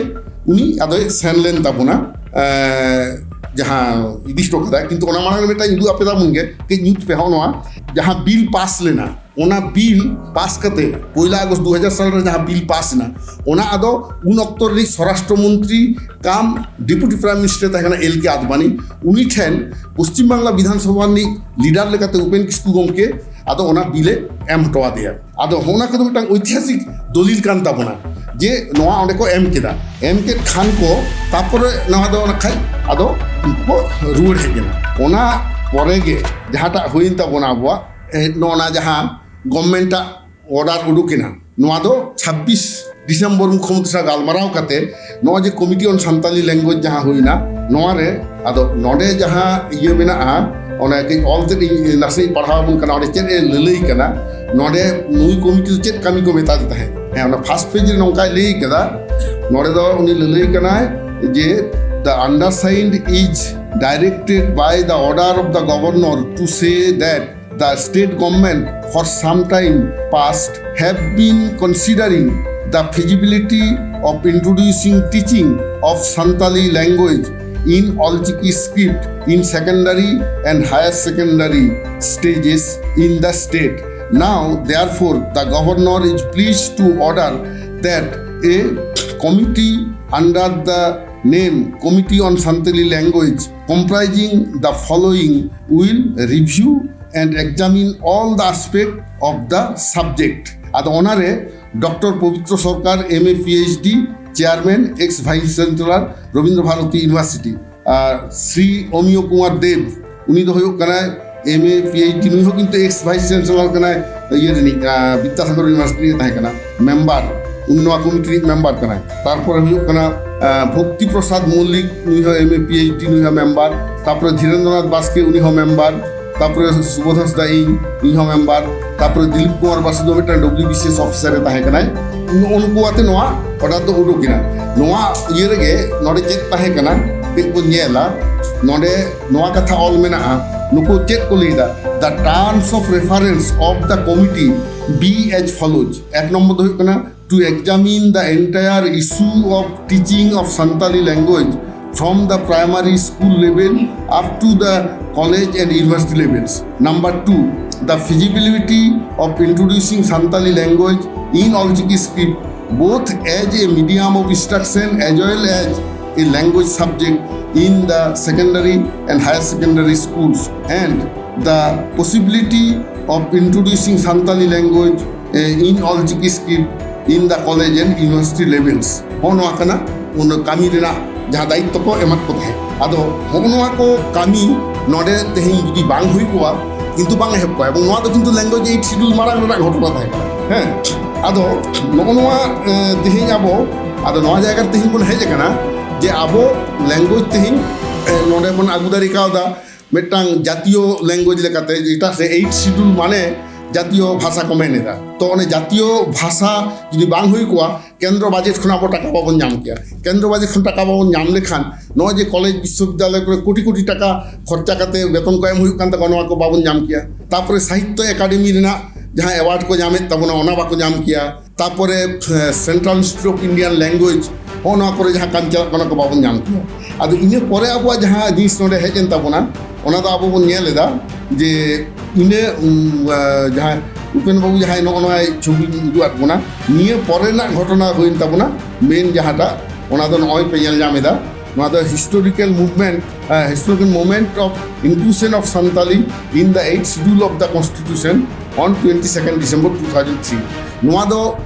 ᱩᱱᱤ ᱟᱫᱚᱭ ᱥᱮᱱ ᱞᱮᱱ ᱛᱟᱵᱚᱱᱟ, ᱮᱸ, ᱡᱟᱦᱟᱸ ᱤᱫᱤ ᱦᱚᱴᱚ ᱠᱟᱫᱟ᱾ ᱠᱤᱱᱛᱩ ᱚᱱᱟ ᱢᱟᱲᱟᱝ ᱨᱮ ᱢᱤᱫᱴᱟᱝ ᱩᱫᱩᱜ ᱟᱯᱮ ᱛᱟᱵᱚᱱ ᱜᱮ, ᱠᱟᱹᱡ ᱧᱩᱛ ᱯᱮ ᱦᱚᱸᱜᱼᱚ ᱱᱚᱣᱟ, ᱡᱟᱦᱟᱸ ᱵᱤᱞ ᱯᱟᱥ ᱞᱮᱱᱟ, ᱚᱱᱟ ᱵᱤᱞ ᱯᱟᱥ ᱠᱟᱛᱮ ᱯᱚᱭᱞᱟ ᱟᱜᱚᱥᱴ ᱫᱩ ᱦᱟᱡᱟᱨ ᱥᱟᱞ ᱨᱮ ᱡᱟᱦᱟᱸ ᱵᱤᱞ ᱯᱟᱥ ᱮᱱᱟ, ᱚᱱᱟ ᱟᱫᱚ ᱩᱱ ᱚᱠᱛᱚ ᱨᱤᱱᱤᱡ ᱥᱚᱨᱟᱥᱴᱨᱚ ᱢᱚᱱᱛᱨᱤ ᱠᱟᱢ ᱰᱮᱯᱩᱴᱤ ᱯᱨᱟᱭᱤᱢ ᱢᱤᱱᱤᱥᱴᱟᱨ ᱛᱟᱦᱮᱸ ᱠᱟᱱᱟ ᱮᱞ ᱠᱮ ᱟᱫᱵᱟᱱᱤ, ᱩᱱᱤ ᱴᱷᱮᱱ ᱯᱚᱥᱪᱤᱢ ᱵᱟᱝᱞᱟ ᱵᱤᱫᱷᱟᱱ ᱥᱚᱵᱷᱟ ᱨᱤᱱᱤᱡ ᱞᱤᱰᱟᱨ ᱞᱮᱠᱟᱛᱮ ᱩᱯᱮᱱ ᱠᱤᱥᱠᱩ ᱜᱚᱢᱠᱮ ᱟᱫᱚ ᱚᱱᱟ ᱵᱤᱞ ᱮ ᱮᱢ ᱦᱚᱴᱚ ᱟᱫᱮᱭᱟ᱾ ᱟᱫᱚ ᱦᱚᱸᱜᱼᱚ ᱱᱟ ᱠᱚᱫᱚ ᱢᱤᱫᱴᱟᱝ ᱳᱭᱛᱤᱦᱟᱥᱤᱠ ᱫᱚᱞᱤᱞ ᱠᱟᱱ ᱛᱟᱵᱚᱱᱟ ᱡᱮ ᱱᱚᱣᱟ ᱚᱸᱰᱮ ᱠᱚ ᱮᱢ ᱠᱮᱫᱟ᱾ ᱮᱢ ᱠᱮᱫ ᱠᱷᱟᱱ ᱠᱚ, ᱛᱟᱯᱚᱨᱮ ᱱᱚᱣᱟ ᱫᱚ ᱚᱱᱟ ᱠᱷᱟᱡ ᱟᱫᱚ ᱩᱱᱠᱩ ᱠᱚ ᱨᱩᱣᱟᱹᱲ ᱦᱮᱡ ᱮᱱᱟ᱾ ᱚᱱᱟ ᱯᱚᱨᱮ ᱜᱮ ᱡᱟᱦᱟᱸᱴᱟᱜ ᱦᱩᱭᱮᱱ ᱛᱟᱵᱚᱱᱟ ᱟᱵᱚᱣᱟᱜ, ᱮ, ᱱᱚᱜᱼᱚ ᱱᱟ ᱡᱟᱦᱟᱸ ᱜᱚᱵᱷᱢᱮᱱᱴᱟᱜ ᱚᱰᱟᱨ ᱩᱰᱩᱠ ᱮᱱᱟ, ᱱᱚᱣᱟ ᱫᱚ ᱪᱷᱟᱵᱵᱤᱥ ᱰᱤᱥᱮᱢᱵᱚᱨ ᱢᱩᱠᱷᱭᱚᱢᱚᱱᱛᱨᱤ ᱥᱟᱶ ᱜᱟᱞᱢᱟᱨᱟᱣ ᱠᱟᱛᱮ ᱱᱚᱜᱼᱚᱭ ᱡᱮ ᱠᱚᱢᱤᱴᱤ ᱚᱱ ᱥᱟᱱᱛᱟᱞᱤ ᱞᱮᱝᱜᱩᱭᱮᱡᱽ ᱡᱟᱦᱟᱸ ᱦᱩᱭᱱᱟ, ᱱᱚᱣᱟ ᱨᱮ ᱟᱫᱚ ᱱᱚᱰᱮ ᱡᱟᱦᱟᱸ ᱤᱭᱟᱹ ᱢᱮᱱᱟᱜᱼᱟ, ᱚᱱᱟ ᱠᱟᱹᱡ ᱚᱞ ᱛᱮᱫ ᱤᱧ ᱱᱟᱥᱮᱧ ᱯᱟᱲᱦᱟᱣ ᱟᱵᱚᱱ ᱠᱟᱱᱟ, ᱚᱸᱰᱮ ᱪᱮᱫ ᱮ ᱞᱟᱹᱞᱟᱹᱭ ᱠᱟᱱᱟ, ᱱᱚᱰᱮ ᱱᱩᱭ ᱠᱚᱢᱤᱴᱤ ᱫᱚ ᱪᱮᱫ ᱠᱟᱹᱢᱤ ᱠᱚ ᱢᱮᱛᱟᱫᱮ ᱛᱟᱦᱮᱸᱫ? ᱦᱮᱸ, ᱚᱱᱟ ᱯᱷᱟᱥᱴ ᱯᱮᱡᱽ ᱨᱮ ᱱᱚᱝᱠᱟᱭ ᱞᱟᱹᱭ ᱠᱟᱫᱟ᱾ ᱱᱚᱰᱮ ᱫᱚ ᱩᱱᱤ ᱞᱟᱹᱞᱟᱹᱭ ᱠᱟᱱᱟᱭ ᱡᱮ, "The undersigned is directed by the order of the governor to say that the state government for some time past have been considering the feasibility of introducing teaching of Santali language in Olchiki script in secondary and higher secondary stages in the state. Now, therefore, the governor is pleased to order that a committee under the name Committee on Santali Language, comprising the following, will review and examine all the aspect of the subject." ᱟᱫᱚ ᱚᱱᱟᱨᱮ doctor ᱯᱚᱵᱤᱛᱨᱚ ᱥᱚᱨᱠᱟᱨ, M A, P H D, chairman, ex vice chancellor, Rabindra Bharati university, ᱟᱨ ᱥᱨᱤ ᱚᱢᱤᱭᱚ ᱠᱩᱢᱟᱨ ᱫᱮᱵ, ᱩᱱᱤ ᱫᱚ ᱦᱩᱭᱩᱜ ᱠᱟᱱᱟᱭ M A, P H D, ᱱᱩᱭ ᱦᱚᱸ ᱠᱤᱱᱛᱩ ᱮᱠᱥ ᱵᱷᱟᱭᱤᱥ ᱪᱟᱱᱥᱮᱞᱚᱨ ᱠᱟᱱᱟᱭ ᱤᱭᱟᱹ ᱨᱤᱱᱤᱡ, ᱟᱨ ᱵᱤᱫᱽᱫᱟᱥᱟᱜᱚᱨ ᱤᱭᱩᱱᱤᱵᱷᱟᱨᱥᱤᱴᱤ ᱨᱮ ᱛᱟᱦᱮᱸ ᱠᱟᱱᱟ ᱢᱮᱢᱵᱟᱨ, ᱩᱱᱤ ᱱᱚᱣᱟ ᱠᱚᱢᱤᱴᱤ ᱨᱤᱱᱤᱡ ᱢᱮᱢᱵᱟᱨ ᱠᱟᱱᱟᱭ᱾ ᱛᱟᱨᱯᱚᱨᱮ ᱦᱩᱭᱩᱜ ᱠᱟᱱᱟ ᱟᱨ, ᱵᱷᱚᱠᱛᱤ ᱯᱨᱚᱥᱟᱫᱽ ᱢᱚᱞᱞᱤᱠ, ᱱᱩᱭ ᱦᱚᱸ M A, P H D, ᱱᱩᱭ ᱦᱚᱸ ᱢᱮᱢᱵᱟᱨ᱾ ᱛᱟᱨᱯᱚᱨᱮ ᱫᱷᱤᱨᱮᱱᱫᱨᱚᱱᱟᱛᱷ ᱵᱟᱥᱠᱮ, ᱩᱱᱤ ᱦᱚᱸ ᱢᱮᱢᱵᱟᱨ᱾ ᱛᱟᱨᱯᱚᱨᱮ ᱥᱩᱵᱳᱫᱷ ᱦᱟᱸᱥᱫᱟ, ᱤᱧ, ᱤᱧ ᱦᱚᱸ ᱢᱮᱢᱵᱟᱨ᱾ ᱛᱟᱨᱯᱚᱨᱮ ᱫᱤᱞᱤᱯ ᱠᱩᱢᱟᱨ ᱵᱟᱥᱩ ᱫᱚ ᱢᱤᱫᱴᱟᱝ W B C S officer ᱮ ᱛᱟᱦᱮᱸ ᱠᱟᱱᱟᱭ᱾ ᱱᱩᱜᱼᱩ ᱱᱩᱠᱩ ᱟᱛᱮ ᱱᱚᱣᱟ ᱚᱰᱟᱨ ᱫᱚ ᱩᱰᱩᱠ ᱮᱱᱟ᱾ ᱱᱚᱣᱟ ᱤᱭᱟᱹ ᱨᱮᱜᱮ ᱱᱚᱰᱮ ᱪᱮᱫ ᱛᱟᱦᱮᱸ ᱠᱟᱱᱟ, ᱠᱟᱹᱡ ᱵᱚᱱ ᱧᱮᱞᱟ᱾ ᱱᱚᱰᱮ ᱱᱚᱣᱟ ᱠᱟᱛᱷᱟ ᱚᱞ ᱢᱮᱱᱟᱜᱼᱟ, ᱱᱩᱠᱩ ᱪᱮᱫ ᱠᱚ ᱞᱟᱹᱭᱫᱟ? The terms of reference of the committee be as follows. ᱮᱠ ᱱᱚᱢᱵᱚᱨ ᱫᱚ ᱦᱩᱭᱩᱜ ᱠᱟᱱᱟ, to examine the entire issue of teaching of Santali language from the primary school level up to the college and university levels. Number two, the feasibility of introducing Santali language in Olchiki script, both as a medium of instruction as well as a language subject in the secondary and higher secondary schools, and the possibility of introducing Santali language, eh, in Olchiki script in the college and university levels. ᱦᱚᱸ, ᱱᱚᱣᱟ ᱠᱟᱱᱟ ᱚᱱᱟ ᱠᱟᱹᱢᱤ ᱨᱮᱱᱟᱜ ᱡᱟᱦᱟᱸ ᱫᱟᱭᱤᱛᱛᱚ ᱠᱚ ᱮᱢᱟᱫ ᱠᱚ ᱛᱟᱦᱮᱸᱫ᱾ ᱟᱫᱚ ᱦᱚᱸᱜᱼᱚ ᱱᱚᱣᱟ ᱠᱚ ᱠᱟᱹᱢᱤ ᱱᱚᱰᱮ ᱛᱮᱦᱮᱧ ᱡᱩᱫᱤ ᱵᱟᱝ ᱦᱩᱭ ᱠᱚᱜᱼᱟ, ᱠᱤᱱᱛᱩ ᱵᱟᱝ ᱮᱦᱚᱵ ᱠᱚᱜᱼᱟ᱾ ᱮᱵᱚᱝ ᱱᱚᱣᱟ ᱫᱚ ᱠᱤᱱᱛᱩ language eighth schedule ᱢᱟᱲᱟᱝ ᱨᱮᱱᱟᱜ ᱜᱷᱚᱴᱚᱱᱟ ᱛᱟᱦᱮᱸ ᱠᱟᱱᱟ᱾ ᱦᱮᱸ, ᱟᱫᱚ ᱱᱚᱜᱼᱚ ᱱᱚᱣᱟ, ᱮ, ᱛᱮᱦᱮᱧ ᱟᱵᱚ, ᱟᱫᱚ ᱱᱚᱣᱟ ᱡᱟᱭᱜᱟ ᱨᱮ ᱛᱮᱦᱮᱧ ᱵᱚᱱ ᱦᱮᱡ ᱟᱠᱟᱱᱟ ᱡᱮ ᱟᱵᱚ language ᱛᱮᱦᱮᱧ, ᱮ, ᱱᱚᱰᱮ ᱵᱚᱱ ᱟᱹᱜᱩ ᱫᱟᱲᱮ ᱠᱟᱣᱫᱟ ᱢᱤᱫᱴᱟᱝ ᱡᱟᱛᱤᱭᱚ language ᱞᱮᱠᱟᱛᱮ, ᱡᱮᱴᱟ ᱥᱮ eighth schedule ᱢᱟᱱᱮ ᱡᱟᱛᱤᱭᱚ ᱵᱷᱟᱥᱟ ᱠᱚ ᱢᱮᱱ ᱮᱫᱟ᱾ ᱛᱚ ᱚᱱᱮ ᱡᱟᱛᱤᱭᱚ ᱵᱷᱟᱥᱟ ᱡᱩᱫᱤ ᱵᱟᱝ ᱦᱩᱭ ᱠᱚᱜᱼᱟ, ᱠᱮᱱᱫᱨᱚ ᱵᱟᱡᱮᱴ ᱠᱷᱚᱱ ᱟᱵᱚ ᱴᱟᱠᱟ ᱵᱟᱵᱚᱱ ᱧᱟᱢ ᱠᱮᱭᱟ᱾ ᱠᱮᱱᱫᱨᱚ ᱵᱟᱡᱮᱴ ᱠᱷᱚᱱ ᱴᱟᱠᱟ ᱵᱟᱵᱚᱱ ᱧᱟᱢ ᱞᱮᱠᱷᱟᱱ ᱱᱚᱜᱼᱚᱭ ᱡᱮ ᱠᱚᱞᱮᱡᱽ ᱵᱤᱥᱥᱚᱵᱤᱫᱽᱫᱟᱞᱚᱭ ᱠᱚᱨᱮ ᱠᱳᱴᱤ ᱠᱳᱴᱤ ᱴᱟᱠᱟ ᱠᱷᱚᱨᱪᱟ ᱠᱟᱛᱮ ᱵᱮᱛᱚᱱ ᱠᱚ ᱮᱢ ᱦᱩᱭᱩᱜ ᱠᱟᱱ ᱛᱟᱠᱚᱣᱟ, ᱱᱚᱣᱟ ᱠᱚ ᱵᱟᱵᱚᱱ ᱧᱟᱢ ᱠᱮᱭᱟ᱾ ᱛᱟᱯᱚᱨᱮ ᱥᱟᱦᱤᱛᱛᱚ ᱮᱠᱟᱰᱮᱢᱤ ᱨᱮᱱᱟᱜ ᱡᱟᱦᱟᱸ ᱮᱣᱟᱨᱰ ᱠᱚ ᱧᱟᱢᱮᱫ ᱛᱟᱵᱚᱱᱟ, ᱚᱱᱟ ᱵᱟᱠᱚ ᱧᱟᱢ ᱠᱮᱭᱟ᱾ ᱛᱟᱯᱚᱨᱮ central institute of Indian language, ᱦᱚᱸᱜᱼᱚ ᱱᱚᱣᱟ ᱠᱚᱨᱮ ᱡᱟᱦᱟᱸ ᱠᱟᱹᱢᱤ ᱪᱟᱞᱟᱜ ᱠᱟᱱᱟ, ᱠᱚ ᱵᱟᱵᱚᱱ ᱧᱟᱢ ᱠᱮᱭᱟ᱾ ᱟᱫᱚ ᱤᱱᱟᱹ ᱯᱚᱨᱮ ᱟᱵᱚᱣᱟᱜ ᱡᱟᱦᱟᱸ ᱡᱤᱱᱤᱥ ᱱᱚᱰᱮ ᱦᱮᱡ ᱮᱱ ᱛᱟᱵᱚᱱᱟ, ᱚᱱᱟ ᱫᱚ ᱟᱵᱚ ᱵᱚᱱ ᱧᱮᱞ ᱮᱫᱟ ᱡᱮ ᱤᱱᱟᱹ, ᱩᱢ, ᱟ, ᱡᱟᱦᱟᱸ ᱩᱯᱮᱱ ᱵᱟᱵᱩ ᱡᱟᱦᱟᱸᱭ ᱱᱚᱜᱼᱚ ᱱᱚᱣᱟ ᱪᱷᱚᱵᱤ ᱩᱫᱩᱜ ᱟᱫ ᱵᱚᱱᱟ, ᱱᱤᱭᱟᱹ ᱯᱚᱨᱮ ᱨᱮᱱᱟᱜ ᱜᱷᱚᱴᱚᱱᱟ ᱦᱩᱭᱮᱱ ᱛᱟᱵᱚᱱᱟ᱾ ᱢᱮᱱ ᱡᱟᱦᱟᱸᱴᱟᱜ, ᱚᱱᱟ ᱫᱚ ᱱᱚᱜᱼᱚᱭ ᱯᱮ ᱧᱮᱞ ᱧᱟᱢ ᱮᱫᱟ, ᱱᱚᱣᱟ ᱫᱚ historical movement, historical moment of inclusion of Santali in the eighth schedule of the constitution on twenty second December two thousand three. ᱱᱚᱣᱟ ᱫᱚ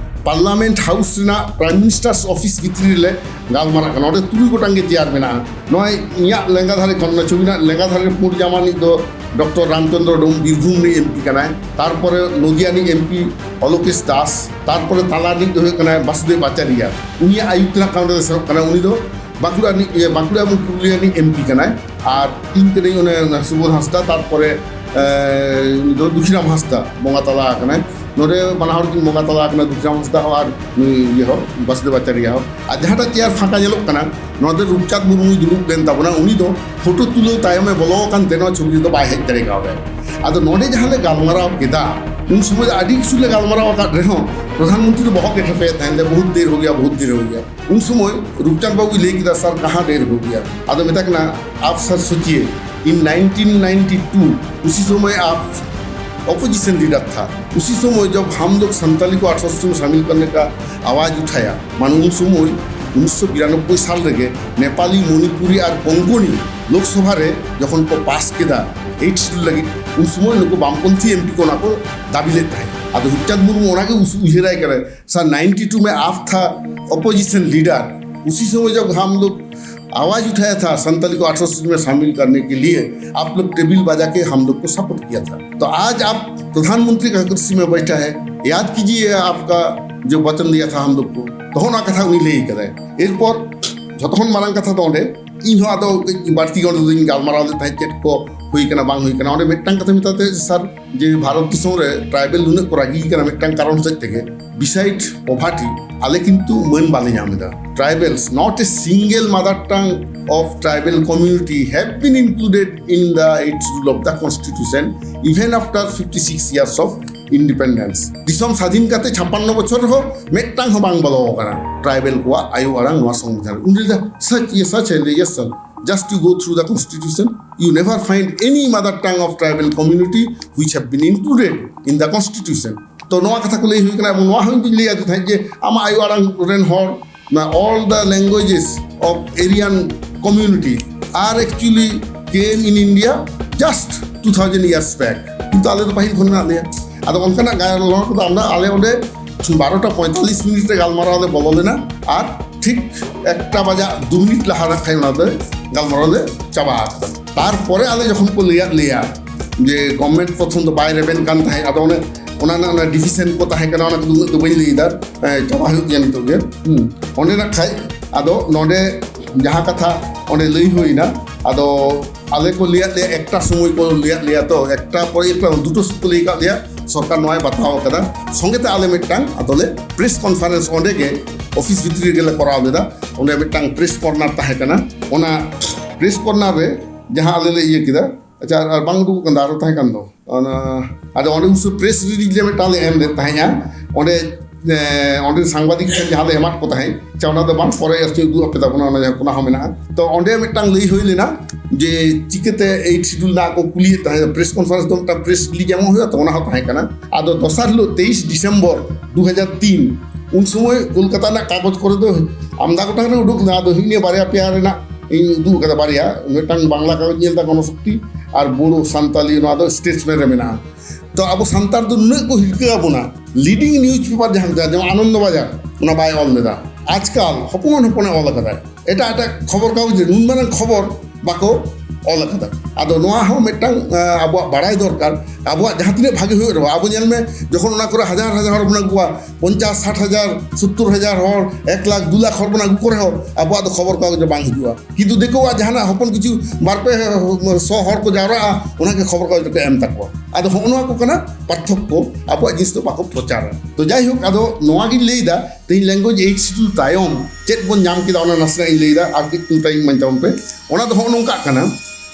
ᱯᱟᱨᱞᱟᱢᱮᱱᱴ ᱦᱟᱣᱩᱥ ᱨᱮᱱᱟᱜ ᱯᱨᱟᱭᱤᱢ ᱢᱤᱱᱤᱥᱴᱟᱨᱥ ᱚᱯᱷᱤᱥ ᱵᱷᱤᱛᱨᱤ ᱨᱮᱞᱮ ᱜᱟᱞᱢᱟᱨᱟᱜ ᱠᱟᱱᱟ᱾ ᱚᱸᱰᱮ ᱛᱩᱨᱩᱭ ᱜᱚᱴᱟᱝ ᱜᱮ ᱪᱮᱭᱟᱨ ᱢᱮᱱᱟᱜᱼᱟ᱾ ᱱᱚᱜᱼᱚᱭ ᱤᱧᱟᱹᱜ ᱞᱮᱸᱜᱟ ᱫᱷᱟᱨᱮ ᱠᱷᱚᱱ, ᱚᱱᱟ ᱪᱷᱚᱵᱤ ᱨᱮᱱᱟᱜ ᱞᱮᱸᱜᱟ ᱫᱷᱟᱨᱮ ᱯᱩᱸᱰ ᱡᱟᱢᱟ ᱨᱤᱱᱤᱡ ᱫᱚ ᱰᱚᱠᱴᱚᱨ ᱨᱟᱢᱪᱚᱸᱫᱽᱨᱚ ᱰᱳᱢ, ᱵᱤᱨᱵᱷᱩᱢ ᱨᱤᱱᱤᱡ ᱮᱢᱯᱤ ᱠᱟᱱᱟᱭ᱾ ᱛᱟᱨᱯᱚᱨᱮ ᱱᱚᱫᱤᱭᱟ ᱨᱤᱱᱤᱡ ᱮᱢᱯᱤ ᱚᱞᱳᱠᱮᱥ ᱫᱟᱥ, ᱛᱟᱨᱯᱚᱨᱮ ᱛᱟᱞᱟ ᱨᱤᱱᱤᱡ ᱫᱚ ᱦᱩᱭᱩᱜ ᱠᱟᱱᱟᱭ ᱵᱟᱥᱩᱫᱮᱵ ᱟᱪᱟᱨᱤᱭᱟ᱾ ᱩᱱᱤᱭᱟᱜ ᱟᱭᱩᱨ ᱛᱮᱱᱟᱜ ᱠᱟᱹᱢᱤ ᱨᱮ ᱥᱮᱱᱚᱜ ᱠᱟᱱᱟᱭ᱾ ᱩᱱᱤ ᱫᱚ ᱵᱟᱸᱠᱩᱲᱟ ᱨᱤᱱᱤᱡ, ᱤᱭᱟᱹ, ᱵᱟᱸᱠᱩᱲᱟ ᱮᱵᱚᱝ ᱯᱩᱨᱩᱞᱤᱭᱟᱹ ᱨᱤᱱᱤᱡ ᱮᱢᱯᱤ ᱠᱟᱱᱟᱭ᱾ ᱟᱨ ᱤᱧ ᱠᱟᱹᱱᱟᱹᱧ ᱚᱱᱮ ᱚᱱᱟ ᱥᱩᱵᱳᱫᱷ ᱦᱟᱸᱥᱫᱟ, ᱛᱟᱨᱯᱚᱨᱮ, ᱮ, ᱩᱱᱤ ᱫᱚ ᱫᱩᱠᱷᱤᱨᱟᱢ ᱦᱟᱸᱥᱫᱟ ᱵᱚᱸᱜᱟ ᱛᱟᱞᱟ ᱟᱠᱟᱱᱟᱭ᱾ ᱱᱚᱰᱮ ᱵᱟᱱᱟ ᱦᱚᱲ ᱠᱤᱱ ᱵᱚᱸᱜᱟ ᱛᱟᱞᱟ ᱟᱠᱟᱱᱟ, ᱫᱩᱠᱷᱤᱨᱟᱢ ᱦᱟᱸᱥᱫᱟ ᱦᱚᱸ ᱟᱨ ᱱᱩᱭ ᱤᱭᱟᱹ ᱦᱚᱸ, ᱵᱟᱥᱩᱫᱮᱵ ᱟᱪᱟᱨᱤᱭᱟ ᱦᱚᱸ᱾ ᱟᱨ ᱡᱟᱦᱟᱸᱴᱟᱜ ᱪᱮᱭᱟᱨ ᱯᱷᱟᱸᱠᱟ ᱧᱮᱞᱚᱜ ᱠᱟᱱᱟ, ᱱᱚᱣᱟ ᱫᱚ ᱨᱩᱯᱪᱟᱸᱫᱽ ᱢᱩᱨᱢᱩᱭ ᱫᱩᱲᱩᱵ ᱞᱮᱱ ᱛᱟᱵᱚᱱᱟ᱾ ᱩᱱᱤ ᱫᱚ ᱯᱷᱳᱴᱳ ᱛᱩᱞᱟᱹᱣ ᱛᱟᱭᱚᱢᱮ ᱵᱚᱞᱚ ᱟᱠᱟᱱ ᱛᱮ ᱱᱚᱣᱟ ᱪᱷᱚᱵᱤ ᱨᱮᱫᱚ ᱵᱟᱭ ᱦᱮᱡ ᱫᱟᱲᱮ ᱠᱟᱣᱫᱟᱭ᱾ ᱟᱫᱚ ᱱᱚᱰᱮ ᱡᱟᱦᱟᱸ ᱞᱮ ᱜᱟᱞᱢᱟᱨᱟᱣ ᱠᱮᱫᱟ, ᱩᱱ ᱥᱚᱢᱚᱭ ᱫᱚ ᱟᱹᱰᱤ ᱠᱤᱪᱷᱩ ᱞᱮ ᱜᱟᱞᱢᱟᱨᱟᱣ ᱟᱠᱟᱫ ᱨᱮᱦᱚᱸ ᱯᱨᱚᱫᱷᱟᱱ ᱢᱚᱱᱛᱨᱤ ᱫᱚ ᱵᱚᱦᱚᱜ ᱜᱮ ᱴᱷᱮᱯᱮᱭᱮᱫ ᱛᱟᱦᱮᱸᱫ, "ᱵᱚᱦᱩᱛ ᱫᱮᱨ ᱦᱳ ᱜᱮᱭᱟ, ᱵᱚᱦᱩᱛ ᱫᱮᱨ ᱦᱳ ᱜᱮᱭᱟ᱾" ᱩᱱ ᱥᱚᱢᱚᱭ ᱨᱩᱯᱪᱟᱸᱫᱽ ᱵᱟᱵᱩᱭ ᱞᱟᱹᱭ ᱠᱮᱫᱟ, "ᱥᱟᱨ, ᱠᱟᱦᱟᱸ ᱫᱮᱨ ᱦᱳ ᱜᱮᱭᱟ?" ᱟᱫᱚ ᱢᱮᱛᱟ ᱠᱟᱱᱟ, "आप सर सोचिए, इन नाइनटीन नाइंटी टू, उसी समय आप अपोजिशन लीडर था, उसी समय जब हम लोग संताली को अठारह सूची में शामिल करने का आवाज उठाया, ᱢᱟᱱᱮ ᱩᱱ ᱥᱚᱢᱚᱭ ᱩᱱᱤᱥᱥᱚ ᱵᱤᱨᱟᱱᱚᱵᱵᱳᱭ ᱥᱟᱞ ᱨᱮᱜᱮ ᱱᱮᱯᱟᱞᱤ, ᱢᱚᱱᱤᱯᱩᱨᱤ ᱟᱨ ᱠᱚᱝᱠᱚᱱᱤ ᱞᱳᱠᱥᱚᱵᱷᱟ ᱨᱮ ᱡᱚᱠᱷᱚᱱ ᱠᱚ ᱯᱟᱥ ᱠᱮᱫᱟ ᱮᱭᱤᱴ ᱥᱤᱰᱩᱞ ᱞᱟᱹᱜᱤᱫ, ᱩᱱ ᱥᱚᱢᱚᱭ ᱱᱩᱠᱩ ᱵᱟᱢᱯᱚᱱᱛᱷᱤ ᱮᱢᱯᱤ ᱠᱚ ᱚᱱᱟ ᱠᱚ ᱫᱟᱹᱵᱤ ᱞᱮᱫ ᱛᱟᱦᱮᱸᱫ᱾ ᱟᱫᱚ ᱨᱩᱯᱪᱟᱸᱫᱽ ᱢᱩᱨᱢᱩ ᱚᱱᱟᱜᱮ ᱩᱥ-, ᱩᱭᱦᱟᱹᱨᱟᱭ ᱠᱟᱱᱟ, "सर, नाइंटी टू में आप था अपोजिशन लीडर, उसी समय जब हम लोग आवाज उठाया था संताली को अठारह सूची में शामिल करने के लिए, आप लोग टेबल बजा के हम लोग को सपोर्ट किया था। तो आज आप प्रधानमंत्री का कुर्सी में बैठा है, याद कीजिए आपका जो वचन दिया था हम लोग को।" ᱛᱚ ᱚᱱᱟ ᱠᱟᱛᱷᱟ ᱩᱱᱤ ᱞᱟᱹᱭ ᱠᱟᱫᱟᱭ᱾ ᱮᱨᱯᱚᱨ ᱡᱷᱚᱛᱚ ᱠᱷᱚᱱ ᱢᱟᱨᱟᱝ ᱠᱟᱛᱷᱟ ᱫᱚ ᱚᱸᱰᱮ, ᱤᱧ ᱦᱚᱸ ᱟᱫᱚ ᱠᱟᱹᱡ ᱵᱟᱹᱲᱛᱤ ᱜᱮ ᱚᱸᱰᱮ ᱫᱚᱧ ᱜᱟᱞᱢᱟᱨᱟᱣ ᱞᱮᱫ ᱛᱟᱦᱮᱸᱫ, ᱪᱮᱫ ᱠᱚ ᱦᱩᱭ ᱠᱟᱱᱟ ᱵᱟᱝ ᱦᱩᱭ ᱠᱟᱱᱟ, ᱚᱸᱰᱮ ᱢᱤᱫᱴᱟᱝ ᱠᱟᱛᱷᱟ ᱢᱮᱛᱟᱛᱮ ᱥᱟᱨ, ᱡᱮ ᱵᱷᱟᱨᱚᱛ ᱫᱤᱥᱚᱢ ᱨᱮ ᱴᱨᱟᱭᱵᱮᱞ ᱱᱩᱱᱟᱹᱜ ᱠᱚ ᱨᱟᱹᱜᱤ ᱠᱟᱱᱟ ᱢᱤᱫᱴᱟᱝ ᱠᱟᱨᱚᱱ ᱦᱚᱛᱮᱡ ᱛᱮᱜᱮ, beside poverty, ᱟᱞᱮ ᱠᱤᱱᱛᱩ ᱢᱟᱹᱱ ᱵᱟᱞᱮ ᱧᱟᱢ ᱮᱫᱟ᱾ Tribals, not a single mother tongue of tribal community have been included in the eighth schedule of the constitution, even after fifty six years of independence. ᱫᱤᱥᱚᱢ ᱥᱟᱫᱷᱤᱱ ᱠᱟᱛᱮ ᱪᱷᱟᱯᱟᱱᱱᱚ ᱵᱚᱪᱷᱚᱨ ᱨᱮᱦᱚᱸ ᱢᱤᱫᱴᱟᱝ ᱦᱚᱸ ᱵᱟᱝ ᱵᱚᱞᱚ ᱟᱠᱟᱱᱟ ᱴᱨᱟᱭᱵᱮᱞ ᱠᱚᱣᱟᱜ ᱟᱭᱳ ᱟᱲᱟᱝ ᱱᱚᱣᱟ ᱥᱚᱝᱵᱤᱫᱷᱟᱱ ᱨᱮ᱾ ᱩᱱᱤ ᱞᱟᱹᱭ ᱮᱫᱟ, such, yes, such, yes, sir. Just you go through the constitution, you never find any mother tongue of tribal community which have been included in the constitution. ᱛᱚ ᱱᱚᱣᱟ ᱠᱟᱛᱷᱟ ᱠᱚ ᱞᱟᱹᱭ ᱦᱩᱭ ᱠᱟᱱᱟ, ᱮᱵᱚᱝ ᱱᱚᱣᱟ ᱦᱚᱸ ᱤᱧ ᱞᱟᱹᱭ ᱟᱫᱮ ᱛᱟᱦᱮᱸᱫ ᱡᱮ ᱟᱢᱟᱜ ᱟᱭᱳ ᱟᱲᱟᱝ ᱨᱮᱱ ᱦᱚᱲ, ᱚᱱᱟ all the languages of Aryan community are actually came in India just two thousand years back. ᱠᱤᱱᱛᱩ ᱟᱞᱮ ᱫᱚ ᱯᱟᱹᱦᱤᱞ ᱠᱷᱚᱱ ᱢᱮᱱᱟᱜ ᱞᱮᱭᱟ᱾ ᱟᱫᱚ ᱚᱱᱠᱟᱱᱟᱜ ᱜᱟᱞᱢᱟᱨᱟᱣ ᱠᱚᱫᱚ ᱟᱢᱫᱟ, ᱟᱞᱮ ᱚᱸᱰᱮ ᱵᱟᱨᱚᱴᱟ ᱯᱚᱸᱭᱛᱟᱞᱞᱤᱥ ᱢᱤᱱᱤᱴ ᱨᱮ ᱜᱟᱞᱢᱟᱨᱟᱣ ᱞᱮ ᱵᱚᱞᱚ ᱞᱮᱱᱟ ᱟᱨ ᱴᱷᱤᱠ ᱮᱠᱴᱟ ᱵᱟᱡᱟᱜ ᱫᱩ ᱢᱤᱱᱤᱴ ᱞᱟᱦᱟ ᱨᱮ ᱠᱷᱟᱱ ᱚᱱᱟ ᱫᱚ ᱜᱟᱞᱢᱟᱨᱟᱣ ᱞᱮ ᱪᱟᱵᱟ ᱟᱠᱟᱫᱟ᱾ ᱛᱟᱨᱯᱚᱨᱮ ᱟᱞᱮ ᱡᱚᱠᱷᱚᱱ ᱠᱚ ᱞᱟᱹᱭᱟᱫ ᱞᱮᱭᱟ ᱡᱮ ᱜᱚᱵᱷᱢᱮᱱᱴ ᱯᱨᱚᱛᱷᱚᱢ ᱫᱚ ᱵᱟᱭ ᱨᱮᱵᱮᱱ ᱠᱟᱱ ᱛᱟᱦᱮᱸᱫ, ᱟᱫᱚ ᱚᱱᱮ ᱚᱱᱟ ᱨᱮᱱᱟᱜ ᱚᱱᱟ ᱰᱤᱥᱤᱥᱮᱱ ᱠᱚ ᱛᱟᱦᱮᱸ ᱠᱟᱱᱟ, ᱚᱱᱟ ᱠᱚᱫᱚ ᱩᱱᱟᱹᱜ ᱫᱚ ᱵᱟᱹᱧ ᱞᱟᱹᱭ ᱮᱫᱟ, ᱮ, ᱪᱟᱵᱟ ᱦᱩᱭᱩᱜ ᱜᱮᱭᱟ ᱱᱤᱛᱚᱜ ᱜᱮ᱾ ᱦᱩᱸ᱾ ᱚᱸᱰᱮ ᱱᱟᱜ ᱠᱷᱟᱡ ᱟᱫᱚ ᱱᱚᱰᱮ ᱡᱟᱦᱟᱸ ᱠᱟᱛᱷᱟ ᱚᱸᱰᱮ ᱞᱟᱹᱭ ᱦᱩᱭᱱᱟ, ᱟᱫᱚ ᱟᱞᱮ ᱠᱚ ᱞᱟᱹᱭᱟᱫ ᱞᱮᱭᱟ, ᱮᱠᱴᱟ ᱥᱚᱢᱚᱭ ᱠᱚ ᱞᱟᱹᱭᱟᱫ ᱞᱮᱭᱟ, ᱛᱚ ᱮᱠᱴᱟ ᱯᱚᱨᱮ ᱮᱠᱴᱟ ᱫᱩᱴᱳ ᱥᱮᱫ ᱠᱚ ᱞᱟᱹᱭ ᱟᱠᱟᱫ ᱞᱮᱭᱟ, ᱥᱚᱨᱠᱟᱨ ᱱᱚᱣᱟᱭ ᱵᱟᱛᱟᱣ ᱟᱠᱟᱫᱟ᱾ ᱥᱚᱸᱜᱮ ᱛᱮ ᱟᱞᱮ ᱢᱤᱫᱴᱟᱝ ᱟᱫᱚᱞᱮ ᱯᱨᱮᱥ ᱠᱚᱱᱯᱷᱟᱨᱮᱱᱥ ᱚᱸᱰᱮ ᱜᱮ ᱚᱯᱷᱤᱥ ᱵᱷᱤᱛᱨᱤ ᱨᱮᱜᱮ ᱞᱮ ᱠᱚᱨᱟᱣ ᱞᱮᱫᱟ᱾ ᱚᱸᱰᱮ ᱢᱤᱫᱴᱟᱝ ᱯᱨᱮᱥ ᱠᱚᱨᱱᱟᱨ ᱛᱟᱦᱮᱸ ᱠᱟᱱᱟ, ᱚᱱᱟ ᱯᱨᱮᱥ ᱠᱚᱨᱱᱟᱨ ᱨᱮ ᱡᱟᱦᱟᱸ ᱟᱞᱮ ᱞᱮ ᱤᱭᱟᱹ ᱠᱮᱫᱟ, ᱟᱪᱪᱷᱟ, ᱟᱨ ᱵᱟᱝ ᱩᱰᱩᱠᱚᱜ ᱠᱟᱱ ᱫᱚ, ᱟᱨᱚ ᱛᱟᱦᱮᱸ ᱠᱟᱱ ᱫᱚ᱾ ᱚᱱᱟ, ᱟᱫᱚ ᱚᱸᱰᱮ ᱩᱱ ᱥᱚᱢᱚᱭ ᱯᱨᱮᱥ ᱨᱤᱞᱤᱡᱽ ᱞᱮ ᱢᱤᱫᱴᱟᱝ ᱞᱮ ᱮᱢ ᱞᱮᱫ ᱛᱟᱦᱮᱸᱫᱼᱟ᱾ ᱚᱸᱰᱮ, ᱮ, ᱚᱸᱰᱮ ᱥᱟᱝᱵᱟᱫᱤᱠ ᱴᱷᱮᱱ ᱡᱟᱦᱟᱸ ᱞᱮ ᱮᱢᱟᱫ ᱠᱚ ᱛᱟᱦᱮᱸᱫ, ᱟᱪᱪᱷᱟ, ᱚᱱᱟ ᱫᱚ ᱵᱟᱝ, ᱯᱚᱨᱮ ᱟᱨ ᱪᱮᱫ ᱩᱫᱩᱜ ᱟᱯᱮ ᱛᱟᱵᱚᱱᱟ, ᱚᱱᱟ ᱡᱟᱦᱟᱸ, ᱚᱱᱟ ᱦᱚᱸ ᱢᱮᱱᱟᱜᱼᱟ᱾ ᱛᱚ ᱚᱸᱰᱮ ᱢᱤᱫᱴᱟᱝ ᱞᱟᱹᱭ ᱦᱩᱭ ᱞᱮᱱᱟ ᱡᱮ ᱪᱤᱠᱟᱹᱛᱮ ᱮᱭᱤᱴ ᱥᱤᱰᱩᱞ ᱨᱮᱱᱟᱜ ᱠᱚ ᱠᱩᱞᱤᱭᱮᱫ ᱛᱟᱦᱮᱸᱫ, ᱯᱨᱮᱥ ᱠᱚᱱᱯᱷᱟᱨᱮᱱᱥ ᱫᱚ ᱢᱤᱫᱴᱟᱝ ᱯᱨᱮᱥ ᱨᱤᱞᱤᱡᱽ ᱮᱢᱚᱜ ᱦᱩᱭᱩᱜᱼᱟ, ᱛᱚ ᱚᱱᱟ ᱦᱚᱸ ᱛᱟᱦᱮᱸ ᱠᱟᱱᱟ᱾ ᱟᱫᱚ ᱫᱚᱥᱟᱨ ᱦᱤᱞᱳᱜ ᱛᱮᱭᱤᱥ ᱰᱤᱥᱮᱢᱵᱚᱨ ᱫᱩ ᱦᱟᱡᱟᱨ ᱛᱤᱱ, ᱩᱱ ᱥᱚᱢᱚᱭ ᱠᱳᱞᱠᱟᱛᱟ ᱨᱮᱱᱟᱜ ᱠᱟᱜᱚᱡᱽ ᱠᱚᱨᱮ ᱫᱚ ᱟᱢᱫᱟ ᱜᱚᱴᱟᱝ ᱨᱮ ᱩᱰᱩᱠ ᱞᱮᱱᱟ, ᱟᱫᱚ ᱦᱤᱱᱟᱹ ᱵᱟᱨᱭᱟ ᱯᱮᱭᱟ ᱨᱮᱱᱟᱜ ᱤᱧ ᱩᱫᱩᱜ ᱟᱠᱟᱫᱟ, ᱵᱟᱨᱭᱟ, ᱢᱤᱫᱴᱟᱝ ᱵᱟᱝᱞᱟ ᱠᱟᱜᱚᱡᱽ ᱧᱮᱞ ᱮᱫᱟ ᱜᱚᱱᱚᱥᱚᱠᱛᱤ, ᱟᱨ ᱵᱳᱰᱳ ᱥᱟᱱᱛᱟᱞᱤ, ᱱᱚᱣᱟ ᱫᱚ ᱥᱴᱮᱴᱥᱢᱮᱱ ᱨᱮ ᱢᱮᱱᱟᱜᱼᱟ᱾ ᱛᱚ ᱟᱵᱚ ᱥᱟᱱᱛᱟᱲ ᱫᱚ ᱱᱩᱱᱟᱹᱜ ᱠᱚ ᱦᱤᱨᱠᱟᱹ ᱟᱵᱚᱱᱟ, ᱞᱤᱰᱤᱝ ᱱᱤᱭᱩᱡᱽ ᱯᱮᱯᱟᱨ ᱡᱟᱦᱟᱸ ᱢᱮᱛᱟᱜᱼᱟ, ᱡᱮᱢᱚᱱ ᱟᱱᱚᱱᱫᱚ ᱵᱟᱡᱟᱨ, ᱚᱱᱟ ᱵᱟᱭ ᱚᱞ ᱞᱮᱫᱟ, ᱟᱡᱽᱠᱟᱞ ᱦᱚᱯᱚᱱ ᱦᱚᱯᱚᱱᱮ ᱚᱞ ᱟᱠᱟᱫᱟᱭ᱾ ᱮᱴᱟᱜ ᱮᱴᱟᱜ ᱠᱷᱚᱵᱚᱨ ᱠᱟᱜᱚᱡᱽ ᱨᱮ ᱱᱩᱱ ᱢᱟᱨᱟᱝ ᱠᱷᱚᱵᱚᱨ ᱵᱟᱠᱚ ᱚᱞ ᱟᱠᱟᱫᱟ᱾ ᱟᱫᱚ ᱱᱚᱣᱟ ᱦᱚᱸ ᱢᱤᱫᱴᱟᱝ ᱟᱵᱚᱣᱟᱜ ᱵᱟᱲᱟᱭ ᱫᱚᱨᱠᱟᱨ᱾ ᱟᱵᱚᱣᱟᱜ ᱡᱟᱦᱟᱸ ᱛᱤᱱᱟᱹᱜ ᱵᱷᱟᱜᱮ ᱦᱩᱭᱩᱜ ᱨᱮᱦᱚᱸ, ᱟᱵᱚ ᱧᱮᱞ ᱢᱮ, ᱡᱚᱠᱷᱚᱱ ᱚᱱᱟ ᱠᱚᱨᱮ ᱦᱟᱡᱟᱨ ᱦᱟᱡᱟᱨ ᱦᱚᱲ ᱵᱚᱱ ᱟᱹᱜᱩ ᱠᱚᱣᱟ, ᱯᱚᱧᱪᱟᱥ ᱥᱟᱴ ᱦᱟᱡᱟᱨ, ᱥᱚᱛᱛᱚᱨ ᱦᱟᱡᱟᱨ ᱦᱚᱲ, ᱮᱠ ᱞᱟᱠᱷ ᱫᱩ ᱞᱟᱠᱷ ᱦᱚᱲ ᱵᱚᱱ ᱟᱹᱜᱩ ᱠᱚ ᱨᱮᱦᱚᱸ, ᱟᱵᱚᱣᱟᱜ ᱫᱚ ᱠᱷᱚᱵᱚᱨ ᱠᱟᱜᱚᱡᱽ ᱨᱮ ᱵᱟᱝ ᱦᱤᱡᱩᱜᱼᱟ᱾ ᱠᱤᱱᱛᱩ ᱫᱤᱠᱩᱣᱟᱜ ᱡᱟᱦᱟᱱᱟᱜ ᱦᱚᱯᱚᱱ ᱠᱤᱪᱷᱩ ᱵᱟᱨ ᱯᱮ ᱥᱚ ᱦᱚᱲ ᱠᱚ ᱡᱟᱣᱨᱟᱜᱼᱟ, ᱚᱱᱟᱜᱮ ᱠᱷᱚᱵᱚᱨ ᱠᱟᱜᱚᱡᱽ ᱨᱮᱠᱚ ᱮᱢ ᱛᱟᱠᱚᱣᱟ᱾ ᱟᱫᱚ ᱦᱚᱸᱜᱼᱚ ᱱᱚᱣᱟ ᱠᱚ ᱠᱟᱱᱟ ᱯᱟᱨᱛᱷᱚᱠᱠᱚ, ᱟᱵᱚᱣᱟᱜ ᱡᱤᱱᱤᱥ ᱫᱚ ᱵᱟᱠᱚ ᱯᱨᱚᱪᱟᱨᱟ᱾ ᱛᱚ ᱡᱟᱭᱦᱳᱠ, ᱟᱫᱚ ᱱᱚᱣᱟ ᱜᱤᱧ ᱞᱟᱹᱭᱫᱟ, ᱛᱮᱦᱮᱧ language eighth schedule ᱛᱟᱭᱚᱢ ᱪᱮᱫ ᱵᱚᱱ ᱧᱟᱢ ᱠᱮᱫᱟ, ᱚᱱᱟ ᱱᱟᱥᱮᱱᱟᱜ ᱤᱧ ᱞᱟᱹᱭᱫᱟ, ᱟᱨ ᱠᱟᱹᱡ ᱪᱩᱞᱩᱝ ᱴᱟᱭᱤᱢ ᱵᱟᱧᱪᱟᱣ ᱯᱮ᱾ ᱚᱱᱟ ᱫᱚ ᱦᱚᱸᱜᱼᱚ ᱱᱚᱝᱠᱟᱜ ᱠᱟᱱᱟ,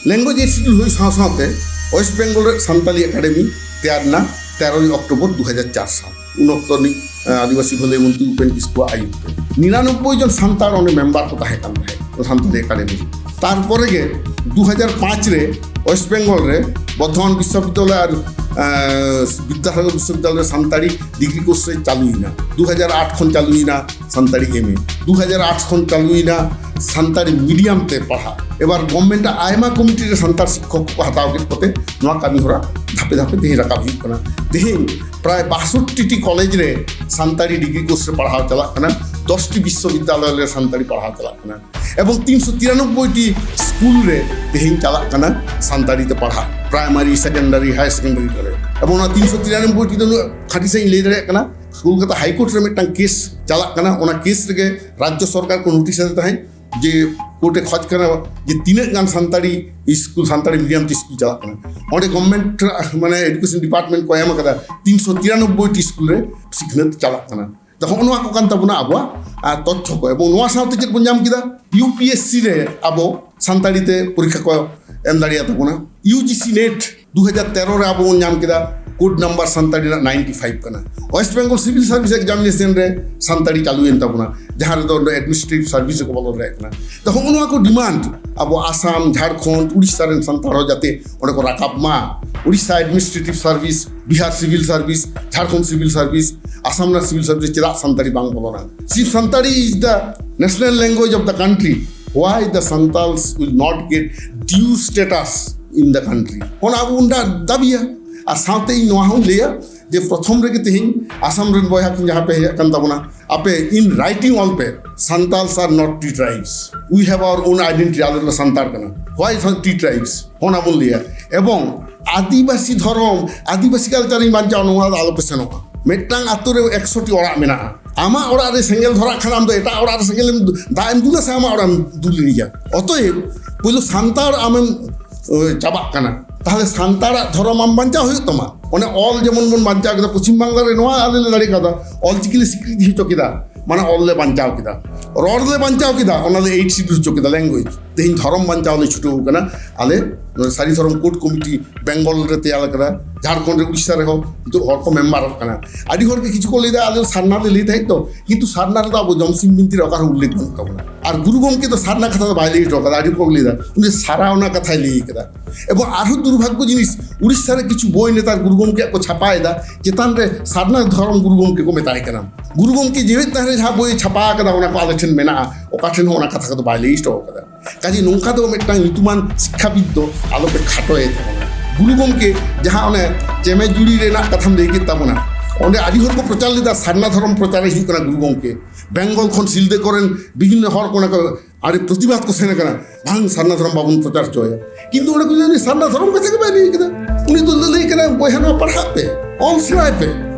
language eighth schedule ᱦᱩᱭ ᱥᱟᱶ ᱥᱟᱶᱛᱮ ᱳᱭᱮᱥᱴ ᱵᱮᱝᱜᱚᱞ ᱨᱮ ᱥᱟᱱᱛᱟᱞᱤ ᱮᱠᱟᱰᱮᱢᱤ ᱛᱮᱭᱟᱨ ᱮᱱᱟ ᱛᱮᱨᱚᱭ ᱚᱠᱴᱳᱵᱚᱨ ᱫᱩ ᱦᱟᱡᱟᱨ ᱪᱟᱨ ᱥᱟᱞ᱾ ᱩᱱ ᱚᱠᱛᱚ ᱨᱤᱱᱤᱡ, ᱟᱹᱫᱤᱵᱟᱹᱥᱤ ᱵᱷᱟᱹᱞᱟᱹᱭ ᱢᱚᱱᱛᱨᱤ ᱩᱯᱮᱱ ᱠᱤᱥᱠᱩᱣᱟᱜ ᱟᱹᱭᱩᱨ ᱛᱮ᱾ ᱱᱤᱨᱟᱱᱚᱵᱵᱳᱭ ᱡᱚᱱ ᱥᱟᱱᱛᱟᱲ ᱚᱸᱰᱮ ᱢᱮᱢᱵᱟᱨ ᱠᱚ ᱛᱟᱦᱮᱸ ᱠᱟᱱ ᱛᱟᱦᱮᱸᱫ ᱥᱟᱱᱛᱟᱞᱤ ᱮᱠᱟᱰᱮᱢᱤ ᱨᱮ᱾ ᱛᱟᱨᱯᱚᱨᱮ ᱜᱮ ᱫᱩ ᱦᱟᱡᱟᱨ ᱯᱟᱸᱪ ᱨᱮ ᱳᱭᱮᱥᱴ ᱵᱮᱝᱜᱚᱞ ᱨᱮ ᱵᱚᱨᱫᱷᱚᱢᱟᱱ ᱵᱤᱥᱥᱚᱵᱤᱫᱽᱫᱟᱞᱚᱭ ᱟᱨ, ᱟᱸ, ᱵᱤᱫᱽᱫᱟᱥᱟᱜᱚᱨ ᱵᱤᱥᱥᱚᱵᱤᱫᱽᱫᱟᱞᱚᱭ ᱨᱮ ᱥᱟᱱᱛᱟᱲᱤ ᱰᱤᱜᱽᱨᱤ ᱠᱳᱨᱥ ᱨᱮ ᱪᱟᱹᱞᱩᱭᱮᱱᱟ᱾ ᱫᱩ ᱦᱟᱡᱟᱨ ᱟᱴ ᱠᱷᱚᱱ ᱪᱟᱹᱞᱩᱭᱮᱱᱟ ᱥᱟᱱᱛᱟᱲᱤ ᱮᱢ ᱮ᱾ ᱫᱩ ᱦᱟᱡᱟᱨ ᱟᱴ ᱠᱷᱚᱱ ᱪᱟᱹᱞᱩᱭᱮᱱᱟ ᱥᱟᱱᱛᱟᱲᱤ ᱢᱤᱰᱤᱭᱟᱢ ᱛᱮ ᱯᱟᱲᱦᱟᱜ᱾ ᱮᱵᱟᱨ ᱜᱚᱵᱷᱢᱮᱱᱴ ᱟᱜ ᱟᱭᱢᱟ ᱠᱚᱢᱤᱴᱤ ᱨᱮ ᱥᱟᱱᱛᱟᱲ ᱥᱤᱠᱠᱷᱚᱠ ᱠᱚᱠᱚ ᱦᱟᱛᱟᱣ ᱠᱮᱫ ᱠᱚᱛᱮ ᱱᱚᱣᱟ ᱠᱟᱹᱢᱤ ᱦᱚᱨᱟ ᱫᱷᱟᱯᱮ ᱫᱷᱟᱯᱮ ᱛᱮᱦᱮᱧ ᱨᱟᱠᱟᱵ ᱦᱤᱡᱩᱜ ᱠᱟᱱᱟ᱾ ᱛᱮᱦᱮᱧ ᱯᱨᱟᱭ ᱵᱟᱥᱚᱴᱴᱤ ᱴᱤ ᱠᱚᱞᱮᱡᱽ ᱨᱮ ᱥᱟᱱᱛᱟᱲᱤ ᱰᱤᱜᱽᱨᱤ ᱠᱳᱨᱥ ᱨᱮ ᱯᱟᱲᱦᱟᱣ ᱪᱟᱞᱟᱜ ᱠᱟᱱᱟ᱾ ᱫᱚᱥᱴᱤ ᱵᱤᱥᱥᱚᱵᱤᱫᱽᱫᱟᱞᱚᱭ ᱨᱮ ᱥᱟᱱᱛᱟᱲᱤ ᱯᱟᱲᱦᱟᱣ ᱪᱟᱞᱟᱜ ᱠᱟᱱᱟ᱾ ᱮᱵᱚᱝ ᱛᱤᱱᱥᱚ ᱛᱤᱨᱟᱱᱚᱵᱵᱳᱭ ᱴᱤ ᱥᱠᱩᱞ ᱨᱮ ᱛᱮᱦᱮᱧ ᱪᱟᱞᱟᱜ ᱠᱟᱱᱟ ᱥᱟᱱᱛᱟᱲᱤ ᱛᱮ ᱯᱟᱲᱦᱟᱜ, ᱯᱨᱟᱭᱢᱟᱨᱤ, ᱥᱮᱠᱮᱱᱰᱟᱨᱤ, ᱦᱟᱭᱟᱨ ᱥᱮᱠᱮᱱᱰᱟᱨᱤ ᱠᱚᱨᱮ᱾ ᱮᱵᱚᱝ ᱚᱱᱟ ᱛᱤᱱᱥᱚ ᱛᱤᱨᱟᱱᱚᱵᱵᱳᱭ ᱴᱤ ᱫᱚ ᱩᱱᱟᱹᱜ ᱠᱷᱟᱹᱴᱤ ᱥᱟᱺᱦᱤᱡ ᱤᱧ ᱞᱟᱹᱭ ᱫᱟᱲᱮᱭᱟᱜ ᱠᱟᱱᱟ᱾ ᱠᱳᱞᱠᱟᱛᱟ ᱦᱟᱭᱠᱳᱨᱴ ᱨᱮ ᱢᱤᱫᱴᱟᱝ ᱠᱮᱥ ᱪᱟᱞᱟᱜ ᱠᱟᱱᱟ, ᱚᱱᱟ ᱠᱮᱥ ᱨᱮᱜᱮ ᱨᱟᱡᱽᱡᱚ ᱥᱚᱨᱠᱟᱨ ᱠᱚ ᱱᱳᱴᱤᱥ ᱟᱫᱮ ᱛᱟᱦᱮᱸᱫ ᱡᱮ ᱠᱳᱨᱴ ᱮ ᱠᱷᱚᱡᱽ ᱠᱟᱱᱟ ᱡᱮ ᱛᱤᱱᱟᱹᱜ ᱜᱟᱱ ᱥᱟᱱᱛᱟᱲᱤ ᱥᱠᱩᱞ, ᱥᱟᱱᱛᱟᱲᱤ ᱢᱤᱰᱤᱭᱟᱢ ᱛᱮ ᱥᱠᱩᱞ ᱪᱟᱞᱟᱜ ᱠᱟᱱᱟ᱾ ᱚᱸᱰᱮ ᱜᱚᱵᱷᱢᱮᱱᱴ ᱢᱟᱱᱮ ᱮᱰᱩᱠᱮᱥᱚᱱ ᱰᱤᱯᱟᱨᱴᱢᱮᱱᱴ ᱠᱚ ᱮᱢ ᱟᱠᱟᱫᱟ ᱛᱤᱱᱥᱚ ᱛᱤᱨᱟᱱᱚᱵᱵᱳᱭ ᱴᱤ ᱥᱠᱩᱞ ᱨᱮ ᱥᱤᱠᱷᱱᱟᱹᱛ ᱪᱟᱞᱟᱜ ᱠᱟᱱᱟ᱾ ᱛᱚ ᱦᱚᱸᱜᱼᱚ ᱱᱚᱣᱟ ᱠᱚ ᱠᱟᱱ ᱛᱟᱵᱚᱱᱟ ᱟᱵᱚᱣᱟᱜ, ᱟᱨ, ᱛᱚᱛᱛᱷᱚ ᱠᱚ᱾ ᱮᱵᱚᱝ ᱱᱚᱣᱟ ᱥᱟᱶᱛᱮ ᱪᱮᱫ ᱵᱚᱱ ᱧᱟᱢ ᱠᱮᱫᱟ? ᱤᱭᱩ ᱯᱤ ᱮᱥ ᱥᱤ ᱨᱮ ᱟᱵᱚ ᱥᱟᱱᱛᱟᱲᱤ ᱛᱮ ᱯᱚᱨᱤᱠᱠᱷᱟ ᱠᱚ ᱮᱢ ᱫᱟᱲᱮᱭᱟᱜ ᱛᱟᱵᱚᱱᱟ᱾ ᱤᱭᱩ ᱡᱤ ᱥᱤ ᱱᱮᱴ ᱫᱩ ᱦᱟᱡᱟᱨ ᱛᱮᱨᱚ ᱨᱮ ᱟᱵᱚ ᱵᱚᱱ ᱧᱟᱢ ᱠᱮᱫᱟ ᱠᱳᱰ ᱱᱟᱢᱵᱟᱨ ᱥᱟᱱᱛᱟᱲᱤ ᱨᱮᱱᱟᱜ ᱱᱟᱭᱤᱱᱴᱤ ᱯᱷᱟᱭᱤᱵᱷ ᱠᱟᱱᱟ᱾ ᱳᱭᱮᱥᱴ ᱵᱮᱝᱜᱚᱞ ᱥᱤᱵᱤᱞ ᱥᱟᱨᱵᱷᱤᱥ ᱮᱠᱡᱟᱢᱤᱱᱮᱥᱚᱱ ᱨᱮ ᱥᱟᱱᱛᱟᱲᱤ ᱪᱟᱹᱞᱩᱭᱮᱱ ᱛᱟᱵᱚᱱᱟ, ᱡᱟᱦᱟᱸ ᱨᱮᱫᱚ ᱮᱰᱢᱤᱱᱤᱥᱴᱨᱮᱴᱤᱵᱷ ᱥᱟᱨᱵᱷᱤᱥ ᱨᱮᱠᱚ ᱵᱚᱞᱚ ᱫᱟᱲᱮᱭᱟᱜ ᱠᱟᱱᱟ᱾ ᱛᱚ ᱦᱚᱸᱜᱼᱚ ᱱᱚᱣᱟ ᱠᱚ ᱰᱤᱢᱟᱱᱰ ᱟᱵᱚ ᱟᱥᱟᱢ, ᱡᱷᱟᱲᱠᱷᱚᱸᱰ, ᱩᱲᱤᱥᱥᱟ ᱨᱮᱱ ᱥᱟᱱᱛᱟᱲ ᱦᱚᱸ ᱡᱟᱛᱮ ᱚᱸᱰᱮ ᱠᱚ ᱨᱟᱠᱟᱵ ᱢᱟ᱾ ᱩᱲᱤᱥᱥᱟ ᱮᱰᱢᱤᱱᱤᱥᱴᱨᱮᱴᱤᱵᱷ ᱥᱟᱨᱵᱷᱤᱥ, ᱵᱤᱦᱟᱨ ᱥᱤᱵᱤᱞ ᱥᱟᱨᱵᱷᱤᱥ, ᱡᱷᱟᱲᱠᱷᱚᱸᱰ ᱥᱤᱵᱤᱞ ᱥᱟᱨᱵᱷᱤᱥ, ᱟᱥᱟᱢ ᱨᱮᱱᱟᱜ ᱥᱤᱵᱤᱞ ᱥᱟᱨᱵᱷᱤᱥ ᱪᱮᱫᱟᱜ ᱥᱟᱱᱛᱟᱲᱤ ᱵᱟᱝ ᱵᱚᱞᱚᱱᱟ? See, Santali is the national language of the country. Why the Santals will not get due status in the country? ᱚᱱᱟ ᱟᱵᱚ ᱵᱚᱱ ᱫᱟ-, ᱫᱟᱹᱵᱤᱭᱟ᱾ ᱟᱨ ᱥᱟᱶᱛᱮ ᱤᱧ ᱱᱚᱣᱟ ᱦᱚᱸᱧ ᱞᱟᱹᱭᱟ ᱡᱮ ᱯᱨᱚᱛᱷᱚᱢ ᱨᱮᱜᱮ ᱛᱮᱦᱮᱧ ᱟᱥᱟᱢ ᱨᱮᱱ ᱵᱚᱭᱦᱟ ᱠᱤᱱ ᱡᱟᱦᱟᱸ ᱯᱮ ᱦᱮᱡ ᱟᱠᱟᱱ ᱛᱟᱵᱚᱱᱟ, ᱟᱯᱮ in writing ᱚᱞ ᱯᱮ, Santals are not tea tribes, we have our own identity, ᱟᱞᱮ ᱫᱚ ᱥᱟᱱᱛᱟᱲ ᱠᱟᱱᱟ᱾ Why tea tribes? ᱚᱱᱟ ᱵᱚᱱ ᱞᱟᱹᱭᱟ᱾ ᱮᱵᱚᱝ ᱟᱹᱫᱤᱵᱟᱹᱥᱤ ᱫᱷᱚᱨᱚᱢ, ᱟᱹᱫᱤᱵᱟᱹᱥᱤ culture ᱤᱧ ᱵᱟᱧᱪᱟᱣᱟ, ᱱᱚᱣᱟ ᱫᱚ ᱟᱞᱚᱯᱮ ᱥᱮᱱᱚᱜᱼᱟ᱾ ᱢᱤᱫᱴᱟᱝ ᱟᱛᱳ ᱨᱮ ᱮᱠᱥᱚ ᱴᱤ ᱚᱲᱟᱜ ᱢᱮᱱᱟᱜᱼᱟ, ᱟᱢᱟᱜ ᱚᱲᱟᱜ ᱨᱮ ᱥᱮᱸᱜᱮᱞ ᱫᱷᱚᱨᱟᱜ ᱠᱷᱟᱱ ᱟᱢ ᱫᱚ ᱮᱴᱟᱜ ᱚᱲᱟᱜ ᱨᱮ ᱥᱮᱸᱜᱮᱞ ᱮᱢ ᱫᱩ-, ᱫᱟᱜ ᱮᱢ ᱫᱩᱞᱟ ᱥᱮ ᱟᱢᱟᱜ ᱚᱲᱟᱜ ᱮᱢ ᱫᱩᱞ ᱜᱮᱭᱟ? ᱚᱛᱚᱮᱵ ᱯᱳᱭᱞᱳ ᱥᱟᱱᱛᱟᱲ ᱟᱢᱮᱢ, ᱮ, ᱪᱟᱵᱟᱜ ᱠᱟᱱᱟ, ᱛᱟᱦᱞᱮ ᱥᱟᱱᱛᱟᱲᱟᱜ ᱫᱷᱚᱨᱚᱢ ᱟᱢ ᱵᱟᱧᱪᱟᱣ ᱦᱩᱭᱩᱜ ᱛᱟᱢᱟ᱾ ᱚᱱᱮ ᱚᱞ ᱡᱮᱢᱚᱱ ᱵᱚᱱ ᱵᱟᱧᱪᱟᱣ ᱠᱮᱫᱟ, ᱯᱚᱪᱷᱤᱢ ᱵᱟᱝᱞᱟ ᱨᱮ ᱱᱚᱣᱟ ᱟᱞᱮ ᱞᱮ ᱫᱟᱲᱮ ᱠᱟᱣᱫᱟ, ᱚᱞᱪᱤᱠᱤ ᱞᱮ ᱥᱤᱠᱨᱤᱛᱤ ᱦᱚᱪᱚ ᱠᱮᱫᱟ, ᱢᱟᱱᱮ ᱚᱞ ᱞᱮ ᱵᱟᱧᱪᱟᱣ ᱠᱮᱫᱟ, ᱨᱚᱲ ᱞᱮ ᱵᱟᱧᱪᱟᱣ ᱠᱮᱫᱟ, ᱚᱱᱟ ᱞᱮ eighth schedule ᱦᱚᱪᱚ ᱠᱮᱫᱟ, language᱾ ᱛᱮᱦᱮᱧ ᱫᱷᱚᱨᱚᱢ ᱵᱟᱧᱪᱟᱣ ᱞᱮ ᱪᱷᱩᱴᱟᱹᱣ ᱠᱟᱱᱟ᱾ ᱟᱞᱮ ᱱᱚᱰᱮ ᱥᱟᱹᱨᱤ ᱫᱷᱚᱨᱚᱢ code committee ᱵᱮᱝᱜᱚᱞ ᱨᱮ ᱛᱮᱭᱟᱨ ᱠᱟᱫᱟ, ᱡᱷᱟᱲᱠᱷᱚᱸᱰ ᱨᱮ, ᱩᱲᱤᱥᱥᱟ ᱨᱮᱦᱚᱸ ᱱᱤᱛᱚᱜ ᱦᱚᱲ ᱠᱚ ᱢᱮᱢᱵᱟᱨᱚᱜ ᱠᱟᱱᱟ᱾ ᱟᱹᱰᱤ ᱦᱚᱲ ᱜᱮ ᱠᱤᱪᱷᱩ ᱠᱚ ᱞᱟᱹᱭᱫᱟ, "ᱟᱞᱮ ᱫᱚ ᱥᱟᱨᱱᱟ ᱞᱮ ᱞᱟᱹᱭ ᱛᱟᱦᱮᱸᱫ ᱛᱚ, ᱠᱤᱱᱛᱩ ᱥᱟᱨᱱᱟ ᱨᱮᱫᱚ ᱟᱵᱚ ᱡᱚᱢᱥᱤᱢ ᱵᱤᱱᱛᱤ ᱨᱮ ᱚᱠᱟ ᱨᱮᱦᱚᱸ ᱩᱞᱞᱮᱠᱷ ᱵᱟᱹᱱᱩᱜ ᱛᱟᱵᱚᱱᱟ, ᱟᱨ ᱜᱩᱨᱩ ᱜᱚᱢᱠᱮ ᱫᱚ ᱥᱟᱨᱱᱟ ᱠᱟᱛᱷᱟ ᱫᱚ ᱵᱟᱭ ᱞᱟᱹᱭ ᱦᱚᱴᱚ ᱠᱟᱫᱟ", ᱟᱹᱰᱤ ᱦᱚᱲ ᱠᱚ ᱞᱟᱹᱭᱫᱟ, "ᱩᱱᱤ ᱥᱟᱨᱟᱣᱱᱟ ᱠᱟᱛᱷᱟᱭ ᱞᱟᱹᱭ ᱠᱟᱫᱟ"᱾ ᱮᱵᱚᱝ ᱟᱨᱦᱚᱸ ᱫᱩᱨᱵᱷᱟᱜᱽᱜᱚ ᱡᱤᱱᱤᱥ, ᱩᱲᱤᱥᱥᱟ ᱨᱮ ᱠᱤᱪᱷᱩ ᱵᱳᱭ ᱱᱮᱛᱟᱨ ᱜᱩᱨᱩ ᱜᱚᱢᱠᱮᱭᱟᱜ ᱠᱚ ᱪᱷᱟᱯᱟᱭᱮᱫᱟ, ᱪᱮᱛᱟᱱ ᱨᱮ ᱥᱟᱨᱱᱟ ᱫᱷᱚᱨᱚᱢ ᱜᱩᱨᱩ ᱜᱚᱢᱠᱮ ᱠᱚ ᱢᱮᱛᱟᱭ ᱠᱟᱱᱟ᱾ ᱜᱩᱨᱩ ᱜᱚᱢᱠᱮ ᱡᱮᱣᱮᱫ ᱛᱟᱦᱮᱸ ᱨᱮ ᱡᱟᱦᱟᱸ ᱵᱳᱭ ᱪᱷᱟᱯᱟ ᱟᱠᱟᱫᱟ, ᱚᱱᱟ ᱠᱚ ᱟᱞᱮ ᱴᱷᱮᱱ ᱢᱮᱱᱟᱜᱼᱟ, ᱚᱠᱟ ᱴᱷᱮᱱ ᱦᱚᱸ ᱚᱱᱟ ᱠᱟᱛᱷᱟ ᱠᱚᱫᱚ ᱵᱟᱭ ᱞᱟᱹᱭ ᱦᱚᱴᱚ ᱠᱟᱫᱟ᱾ ᱠᱟᱡᱮ ᱱᱚᱝᱠᱟ ᱫᱚ ᱢᱤᱫᱴᱟᱝ ᱧᱩᱛᱩᱢᱟᱱ ᱥᱤᱠᱠᱷᱟᱵᱤᱫ ᱫᱚ ᱟᱞᱚᱯᱮ ᱠᱷᱟᱴᱚᱭᱮ ᱛᱟᱵᱚᱱᱟ᱾ ᱜᱩᱨᱩ ᱜᱚᱢᱠᱮ ᱡᱟᱦᱟᱸ ᱚᱱᱮ ᱪᱮᱢᱮᱡᱩᱲᱤ ᱨᱮᱱᱟᱜ ᱠᱟᱛᱷᱟᱢ ᱞᱟᱹᱭ ᱠᱮᱫ ᱛᱟᱵᱚᱱᱟ, ᱚᱸᱰᱮ ᱟᱹᱰᱤ ᱦᱚᱲ ᱠᱚ ᱯᱨᱚᱪᱟᱨ ᱞᱮᱫᱟ, ᱥᱟᱨᱱᱟ ᱫᱷᱚᱨᱚᱢ ᱯᱨᱚᱪᱟᱨᱮ ᱦᱤᱡᱩᱜ ᱠᱟᱱᱟ ᱜᱩᱨᱩ ᱜᱚᱢᱠᱮ᱾ ᱵᱮᱝᱜᱚᱞ ᱠᱷᱚᱱ ᱥᱤᱞᱫᱟᱹ ᱠᱚᱨᱮᱱ ᱵᱤᱵᱷᱤᱱᱱᱚ ᱦᱚᱲ ᱠᱚ ᱚᱱᱟ ᱠᱚ ᱟᱹᱰᱤ ᱯᱨᱚᱛᱤᱵᱟᱫ ᱠᱚ ᱥᱮᱱ ᱟᱠᱟᱱᱟ, "ᱵᱟᱝ, ᱥᱟᱨᱱᱟ ᱫᱷᱚᱨᱚᱢ ᱵᱟᱵᱚᱱ ᱯᱨᱚᱪᱟᱨ ᱦᱚᱪᱚᱭᱟ"᱾ ᱠᱤᱱᱛᱩ ᱚᱸᱰᱮ ᱠᱚ ᱞᱟᱹᱭᱟ, "ᱩᱱᱤ ᱥᱟᱨᱱᱟ ᱫᱷᱚᱨᱚᱢ ᱠᱟᱛᱷᱟ ᱜᱮ ᱵᱟᱭ ᱞᱟᱹᱭ ᱠᱮᱫᱟ, ᱩᱱᱤ ᱫᱚ ᱞᱟᱹᱞᱟᱹᱭ ᱠᱟᱱᱟ, ᱵᱚᱭᱦᱟ ᱱᱚᱣᱟ ᱯᱟᱲᱦᱟᱜ ᱯᱮ, ᱚᱞ ᱥᱮᱬᱟᱭ ᱯᱮ"᱾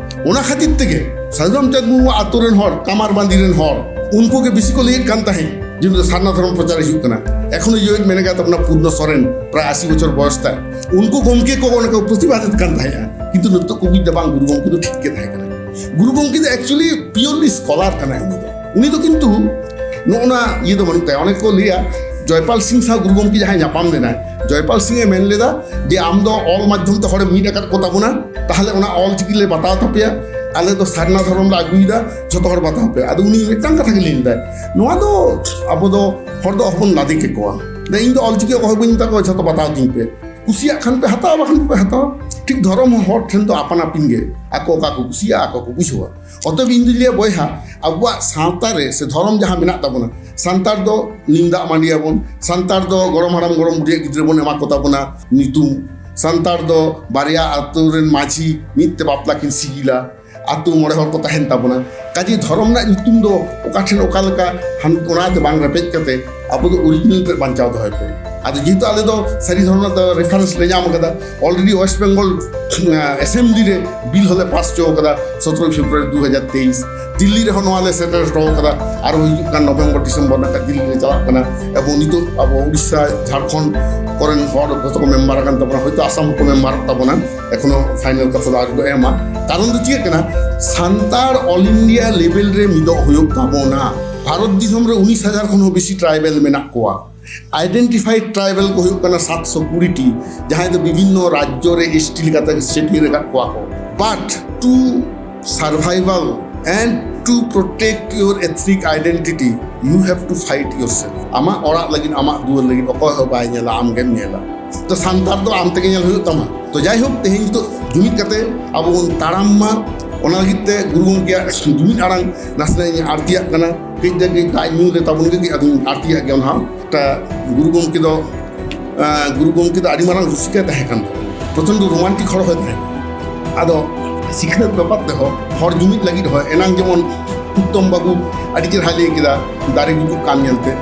ᱚᱱᱟ ᱠᱷᱟᱹᱛᱤᱨ ᱛᱮᱜᱮ ᱥᱟᱹᱫᱷᱩ ᱨᱟᱢᱪᱟᱸᱫᱽ ᱢᱩᱨᱢᱩ ᱟᱛᱳ ᱨᱮᱱ ᱦᱚᱲ, ᱠᱟᱢᱟᱨ ᱵᱟᱸᱫᱤ ᱨᱮᱱ ᱦᱚᱲ, ᱩᱱᱠᱩ ᱜᱮ ᱵᱮᱥᱤ ᱠᱚ ᱞᱟᱹᱭᱮᱫ ᱠᱟᱱ ᱛᱟᱦᱮᱸᱫ ᱡᱮ ᱩᱱᱤ ᱫᱚ ᱥᱟᱨᱱᱟ ᱫᱷᱚᱨᱚᱢ ᱯᱨᱚᱪᱟᱨ ᱦᱤᱡᱩᱜ ᱠᱟᱱᱟ᱾ ᱮᱠᱷᱚᱱᱳ ᱡᱤᱣᱮᱫ ᱢᱮᱱᱟᱜ ᱛᱟᱵᱚᱱᱟ ᱯᱩᱨᱱᱚ ᱥᱚᱨᱮᱱ, ᱯᱨᱟᱭ ᱟᱥᱤ ᱵᱚᱪᱷᱚᱨ ᱵᱚᱭᱚᱥ ᱛᱟᱭ᱾ ᱩᱱᱠᱩ ᱜᱚᱢᱠᱮ ᱠᱚ ᱚᱱᱟ ᱠᱚ ᱯᱨᱚᱛᱤᱵᱟᱫᱮᱫ ᱠᱟᱱ ᱛᱟᱦᱮᱸᱫᱼᱟ, ᱠᱤᱱᱛᱩ ᱱᱤᱛᱚᱜ ᱠᱚ ᱵᱩᱡᱽ ᱮᱫᱟ, ᱵᱟᱝ, ᱜᱩᱨᱩ ᱜᱚᱢᱠᱮ ᱫᱚ ᱴᱷᱤᱠ ᱜᱮ ᱛᱟᱦᱮᱸ ᱠᱟᱱᱟ᱾ ᱜᱩᱨᱩ ᱜᱚᱢᱠᱮ ᱫᱚ actually purely scholar ᱠᱟᱱᱟᱭ᱾ ᱩᱱᱤ ᱫᱚ, ᱩᱱᱤ ᱫᱚ ᱠᱤᱱᱛᱩ ᱱᱚᱜᱼᱚ ᱱᱟ ᱤᱭᱟᱹ ᱫᱚ ᱵᱟᱹᱱᱩᱜ ᱛᱟᱭᱟ᱾ ᱚᱱᱮ ᱠᱚ ᱞᱟᱹᱭᱟ, ᱡᱚᱭᱯᱟᱞ ᱥᱤᱝ ᱥᱟᱶ ᱜᱩᱨᱩ ᱜᱚᱢᱠᱮ ᱡᱟᱦᱟᱸᱭ ᱧᱟᱯᱟᱢ ᱞᱮᱱᱟᱭ, ᱡᱚᱭᱯᱟᱞ ᱥᱤᱝ ᱮ ᱢᱮᱱ ᱞᱮᱫᱟ ᱡᱮ, "ᱟᱢ ᱫᱚ ᱚᱞ ᱢᱟᱫᱽᱫᱷᱚᱢ ᱛᱮ ᱦᱚᱲᱮᱢ ᱢᱤᱫ ᱟᱠᱟᱫ ᱠᱚ ᱛᱟᱵᱚᱱᱟ, ᱛᱟᱦᱞᱮ ᱚᱱᱟ ᱚᱞ ᱪᱤᱠᱤ ᱞᱮ ᱵᱟᱛᱟᱣ ᱛᱟᱯᱮᱭᱟ, ᱟᱞᱮ ᱫᱚ ᱥᱟᱨᱱᱟ ᱫᱷᱚᱨᱚᱢ ᱞᱮ ᱟᱹᱜᱩᱭᱮᱫᱟ, ᱡᱷᱚᱛᱚ ᱦᱚᱲ ᱵᱟᱛᱟᱣ ᱯᱮ᱾" ᱟᱫᱚ ᱩᱱᱤ ᱢᱤᱫᱴᱟᱝ ᱠᱟᱛᱷᱟ ᱜᱮ ᱞᱟᱹᱭ ᱞᱮᱫᱟᱭ, "ᱱᱚᱣᱟ ᱫᱚ ᱟᱵᱚ ᱫᱚ ᱦᱚᱲ ᱫᱚ ᱚᱦᱚᱵᱚᱱ ᱞᱟᱫᱮ ᱠᱮᱠᱚᱣᱟ, ᱫᱟ ᱤᱧ ᱫᱚ ᱚᱞ ᱪᱤᱠᱤ ᱚᱠᱚᱭ ᱦᱚᱸ ᱵᱟᱹᱧ ᱢᱮᱛᱟ ᱠᱚᱣᱟ, ᱡᱷᱚᱛᱚ ᱵᱟᱛᱟᱣ ᱛᱤᱧ ᱯᱮ, ᱠᱩᱥᱤᱭᱟᱜ ᱠᱷᱟᱱ ᱯᱮ ᱦᱟᱛᱟᱣᱟ, ᱵᱟᱠᱷᱟᱱ ᱯᱮ ᱦᱟᱛᱟᱣᱟ᱾" ᱴᱷᱤᱠ ᱫᱷᱚᱨᱚᱢ ᱦᱚᱸ ᱦᱚᱲ ᱴᱷᱮᱱ ᱫᱚ ᱟᱯᱟᱱ ᱟᱹᱯᱤᱱ ᱜᱮ, ᱟᱠᱚ ᱚᱠᱟ ᱠᱚ ᱠᱩᱥᱤᱭᱟᱜᱼᱟ, ᱟᱠᱚ ᱠᱚ ᱵᱩᱡᱷᱟᱹᱣᱟ᱾ ᱚᱛᱚᱮᱵ ᱤᱧ ᱫᱩᱧ ᱞᱟᱹᱭᱟ ᱵᱚᱭᱦᱟ, ᱟᱵᱚᱣᱟᱜ ᱥᱟᱶᱛᱟ ᱨᱮ ᱥᱮ ᱫᱷᱚᱨᱚᱢ ᱡᱟᱦᱟᱸ ᱢᱮᱱᱟᱜ ᱛᱟᱵᱚᱱᱟ, ᱥᱟᱱᱛᱟᱲ ᱫᱚ ᱱᱤᱢ ᱫᱟᱜ ᱢᱟᱹᱰᱤᱭᱟᱵᱚᱱ, ᱥᱟᱱᱛᱟᱲ ᱫᱚ ᱜᱚᱲᱚᱢ ᱦᱟᱲᱟᱢ ᱜᱚᱲᱚᱢ ᱵᱩᱰᱷᱤᱭᱟᱜ ᱜᱤᱫᱽᱨᱟᱹ ᱵᱚᱱ ᱮᱢᱟ ᱠᱚ ᱛᱟᱵᱚᱱᱟ ᱧᱩᱛᱩᱢ, ᱥᱟᱱᱛᱟᱲ ᱫᱚ ᱵᱟᱨᱭᱟ ᱟᱛᱳ ᱨᱮᱱ ᱢᱟᱹᱡᱷᱤ ᱢᱤᱫ ᱛᱮ ᱵᱟᱯᱞᱟ ᱠᱤᱱ ᱥᱤᱜᱤᱞᱟ, ᱟᱹᱛᱩ ᱢᱚᱬᱮ ᱦᱚᱲ ᱠᱚ ᱛᱟᱦᱮᱱ ᱛᱟᱵᱚᱱᱟ᱾ ᱠᱟᱡᱮ ᱫᱷᱚᱨᱚᱢ ᱨᱮᱱᱟᱜ ᱧᱩᱛᱩᱢ ᱫᱚ ᱚᱠᱟ ᱴᱷᱮᱱ ᱚᱠᱟ ᱞᱮᱠᱟ, ᱦᱟᱱ-, ᱚᱱᱟᱛᱮ ᱵᱟᱝ ᱨᱮᱯᱮᱡ ᱠᱟᱛᱮ ᱟᱵᱚ ᱫᱚ ᱚᱨᱤᱡᱤᱱᱟᱞ ᱛᱮ ᱵᱟᱧᱪᱟᱣ ᱫᱚᱦᱚᱭ ᱯᱮ᱾ ᱟᱫᱚ ᱡᱮᱦᱮᱛᱩ ᱟᱞᱮ ᱫᱚ ᱥᱟᱹᱨᱤ ᱫᱷᱚᱨᱚᱢ ᱨᱮᱱᱟᱜ ᱫᱚ ᱨᱮᱯᱷᱟᱨᱮᱱᱥ ᱞᱮ ᱧᱟᱢ ᱟᱠᱟᱫᱟ᱾ ᱚᱞᱨᱮᱰᱤ ᱳᱭᱮᱥᱴ ᱵᱮᱝᱜᱚᱞ ᱮᱥᱮᱢᱵᱞᱤ ᱨᱮ ᱵᱤᱞ ᱦᱚᱸᱞᱮ ᱯᱟᱥ ᱦᱚᱪᱚ ᱟᱠᱟᱫᱟ ᱥᱚᱛᱨᱚ ᱯᱷᱮᱵᱽᱨᱩᱣᱟᱨᱤ ᱫᱩ ᱦᱟᱡᱟᱨ ᱛᱮᱭᱤᱥ᱾ ᱫᱤᱞᱞᱤ ᱨᱮᱦᱚᱸ ᱱᱚᱣᱟ ᱞᱮ ᱥᱮᱴᱮᱨ ᱦᱚᱴᱚ ᱟᱠᱟᱫᱟ᱾ ᱟᱨᱚ ᱦᱤᱡᱩᱜ ᱠᱟᱱ ᱱᱚᱵᱷᱮᱢᱵᱚᱨ ᱰᱤᱥᱮᱢᱵᱚᱨ ᱱᱟᱜ ᱫᱤᱞᱞᱤ ᱨᱮ ᱪᱟᱞᱟᱜ ᱠᱟᱱᱟ᱾ ᱮᱵᱚᱝ ᱱᱤᱛᱚᱜ ᱟᱵᱚ ᱩᱲᱤᱥᱥᱟ, ᱡᱷᱟᱲᱠᱷᱚᱸᱰ ᱠᱚᱨᱮᱱ ᱦᱚᱲ ᱡᱚᱛᱚ ᱠᱚ ᱢᱮᱢᱵᱟᱨ ᱟᱠᱟᱱ ᱛᱟᱵᱚᱱᱟ, ᱦᱚᱭᱛᱳ ᱟᱥᱟᱢ ᱦᱚᱸᱠᱚ ᱢᱮᱢᱵᱟᱨᱚᱜ ᱛᱟᱵᱚᱱᱟ᱾ ᱮᱠᱷᱚᱱᱳ ᱯᱷᱟᱭᱱᱟᱞ ᱠᱟᱛᱷᱟ ᱫᱚ ᱟᱹᱣᱨᱤ ᱠᱚ ᱮᱢᱟ᱾ ᱠᱟᱨᱚᱱ ᱫᱚ ᱪᱮᱫ ᱠᱟᱱᱟ? ᱥᱟᱱᱛᱟᱲ ᱚᱞ ᱤᱱᱰᱤᱭᱟ ᱞᱮᱵᱮᱞ ᱨᱮ ᱢᱤᱫᱚᱜ ᱦᱩᱭᱩᱜ ᱛᱟᱵᱚᱱᱟ᱾ ᱵᱷᱟᱨᱚᱛ ᱫᱤᱥᱚᱢ ᱨᱮ ᱩᱱᱤᱥ ᱦᱟᱡᱟᱨ ᱠᱷᱚᱱ ᱦᱚᱸ ᱵᱮᱥᱤ ᱴᱨᱟᱭᱵᱮᱞ ᱢᱮᱱᱟᱜ ᱠᱚᱣᱟ᱾ ᱟᱭᱰᱮᱱᱴᱤᱯᱷᱟᱭᱤᱰ ᱴᱨᱟᱭᱵᱮᱞ ᱠᱚ ᱦᱩᱭᱩᱜ ᱠᱟᱱᱟ ᱥᱟᱛᱥᱚ ᱠᱩᱲᱤ ᱴᱤ, ᱡᱟᱦᱟᱸᱭ ᱫᱚ ᱵᱤᱵᱷᱤᱱᱱᱚ ᱨᱟᱡᱽᱡᱚ ᱨᱮ ᱮᱥ ᱴᱤ ᱞᱮᱠᱟᱛᱮ ᱥᱮᱴᱮᱞ ᱟᱠᱟᱫ ᱠᱚᱣᱟ ᱠᱚ᱾ But to survival and to protect your ethnic identity, you have to fight yourself. ᱟᱢᱟᱜ ᱚᱲᱟᱜ ᱞᱟᱹᱜᱤᱫ, ᱟᱢᱟᱜ ᱫᱩᱣᱟᱹᱨ ᱞᱟᱹᱜᱤᱫ ᱚᱠᱚᱭ ᱦᱚᱸ ᱵᱟᱭ ᱧᱮᱞᱟ, ᱟᱢ ᱜᱮᱢ ᱧᱮᱞᱟ᱾ ᱛᱚ ᱥᱟᱱᱛᱟᱲ ᱫᱚ ᱟᱢ ᱛᱮᱜᱮ ᱧᱮᱞ ᱦᱩᱭᱩᱜ ᱛᱟᱢᱟ᱾ ᱛᱚ ᱡᱟᱭᱦᱳᱠ, ᱛᱮᱦᱮᱧ ᱱᱤᱛᱚᱜ ᱡᱩᱢᱤᱫ ᱠᱟᱛᱮ ᱟᱵᱚ ᱵᱚᱱ ᱛᱟᱲᱟᱢ ᱢᱟ, ᱚᱱᱟ ᱞᱟᱹᱜᱤᱫ ᱛᱮ ᱜᱩᱨᱩ ᱜᱚᱢᱠᱮᱭᱟᱜ ᱡᱩᱢᱤᱫ ᱟᱲᱟᱝ ᱱᱟᱥᱮᱱᱟᱜ ᱤᱧ ᱟᱹᱲᱛᱤᱭᱟᱜ ᱠᱟᱱᱟ᱾ ᱠᱟᱹᱡ ᱫᱚ ᱠᱟᱹᱡ ᱫᱟᱜ ᱧᱩ ᱨᱮ ᱛᱟᱵᱚᱱ ᱜᱮ, ᱠᱟᱹᱡ ᱟᱫᱚᱧ ᱟᱹᱲᱛᱤᱭᱟᱜ ᱜᱮᱭᱟ ᱚᱱᱟ ᱦᱚᱸ᱾ ᱮᱴᱟ ᱜᱩᱨᱩ ᱜᱚᱢᱠᱮ ᱫᱚ, ᱮᱸ, ᱜᱩᱨᱩ ᱜᱚᱢᱠᱮ ᱫᱚ ᱟᱹᱰᱤ ᱢᱟᱨᱟᱝ ᱨᱩᱥᱤᱠᱟ ᱛᱟᱦᱮᱸ ᱠᱟᱱ ᱛᱟᱵᱚᱱᱟ, ᱯᱨᱚᱪᱚᱱᱰᱚ ᱨᱳᱢᱟᱱᱴᱤᱠ ᱦᱚᱲ ᱦᱚᱸᱭ ᱛᱟᱦᱮᱸ ᱠᱟᱱᱟ᱾ ᱟᱫᱚ ᱥᱤᱠᱷᱱᱟᱹᱛ ᱵᱮᱯᱟᱨ ᱛᱮᱦᱚᱸ ᱦᱚᱲ ᱡᱩᱢᱤᱫ ᱞᱟᱹᱜᱤᱫ ᱦᱚᱸ ᱮᱱᱟᱝ ᱡᱮᱢᱚᱱ ᱩᱛᱛᱚᱢ ᱵᱟᱹᱵᱩ ᱟᱹᱰᱤ ᱪᱮᱦᱨᱟᱭ ᱞᱟᱹᱭ ᱠᱮᱫᱟ, ᱫᱟᱨᱮ ᱜᱩᱡᱩᱜ ᱠᱟᱱ ᱧᱮᱞᱛᱮ,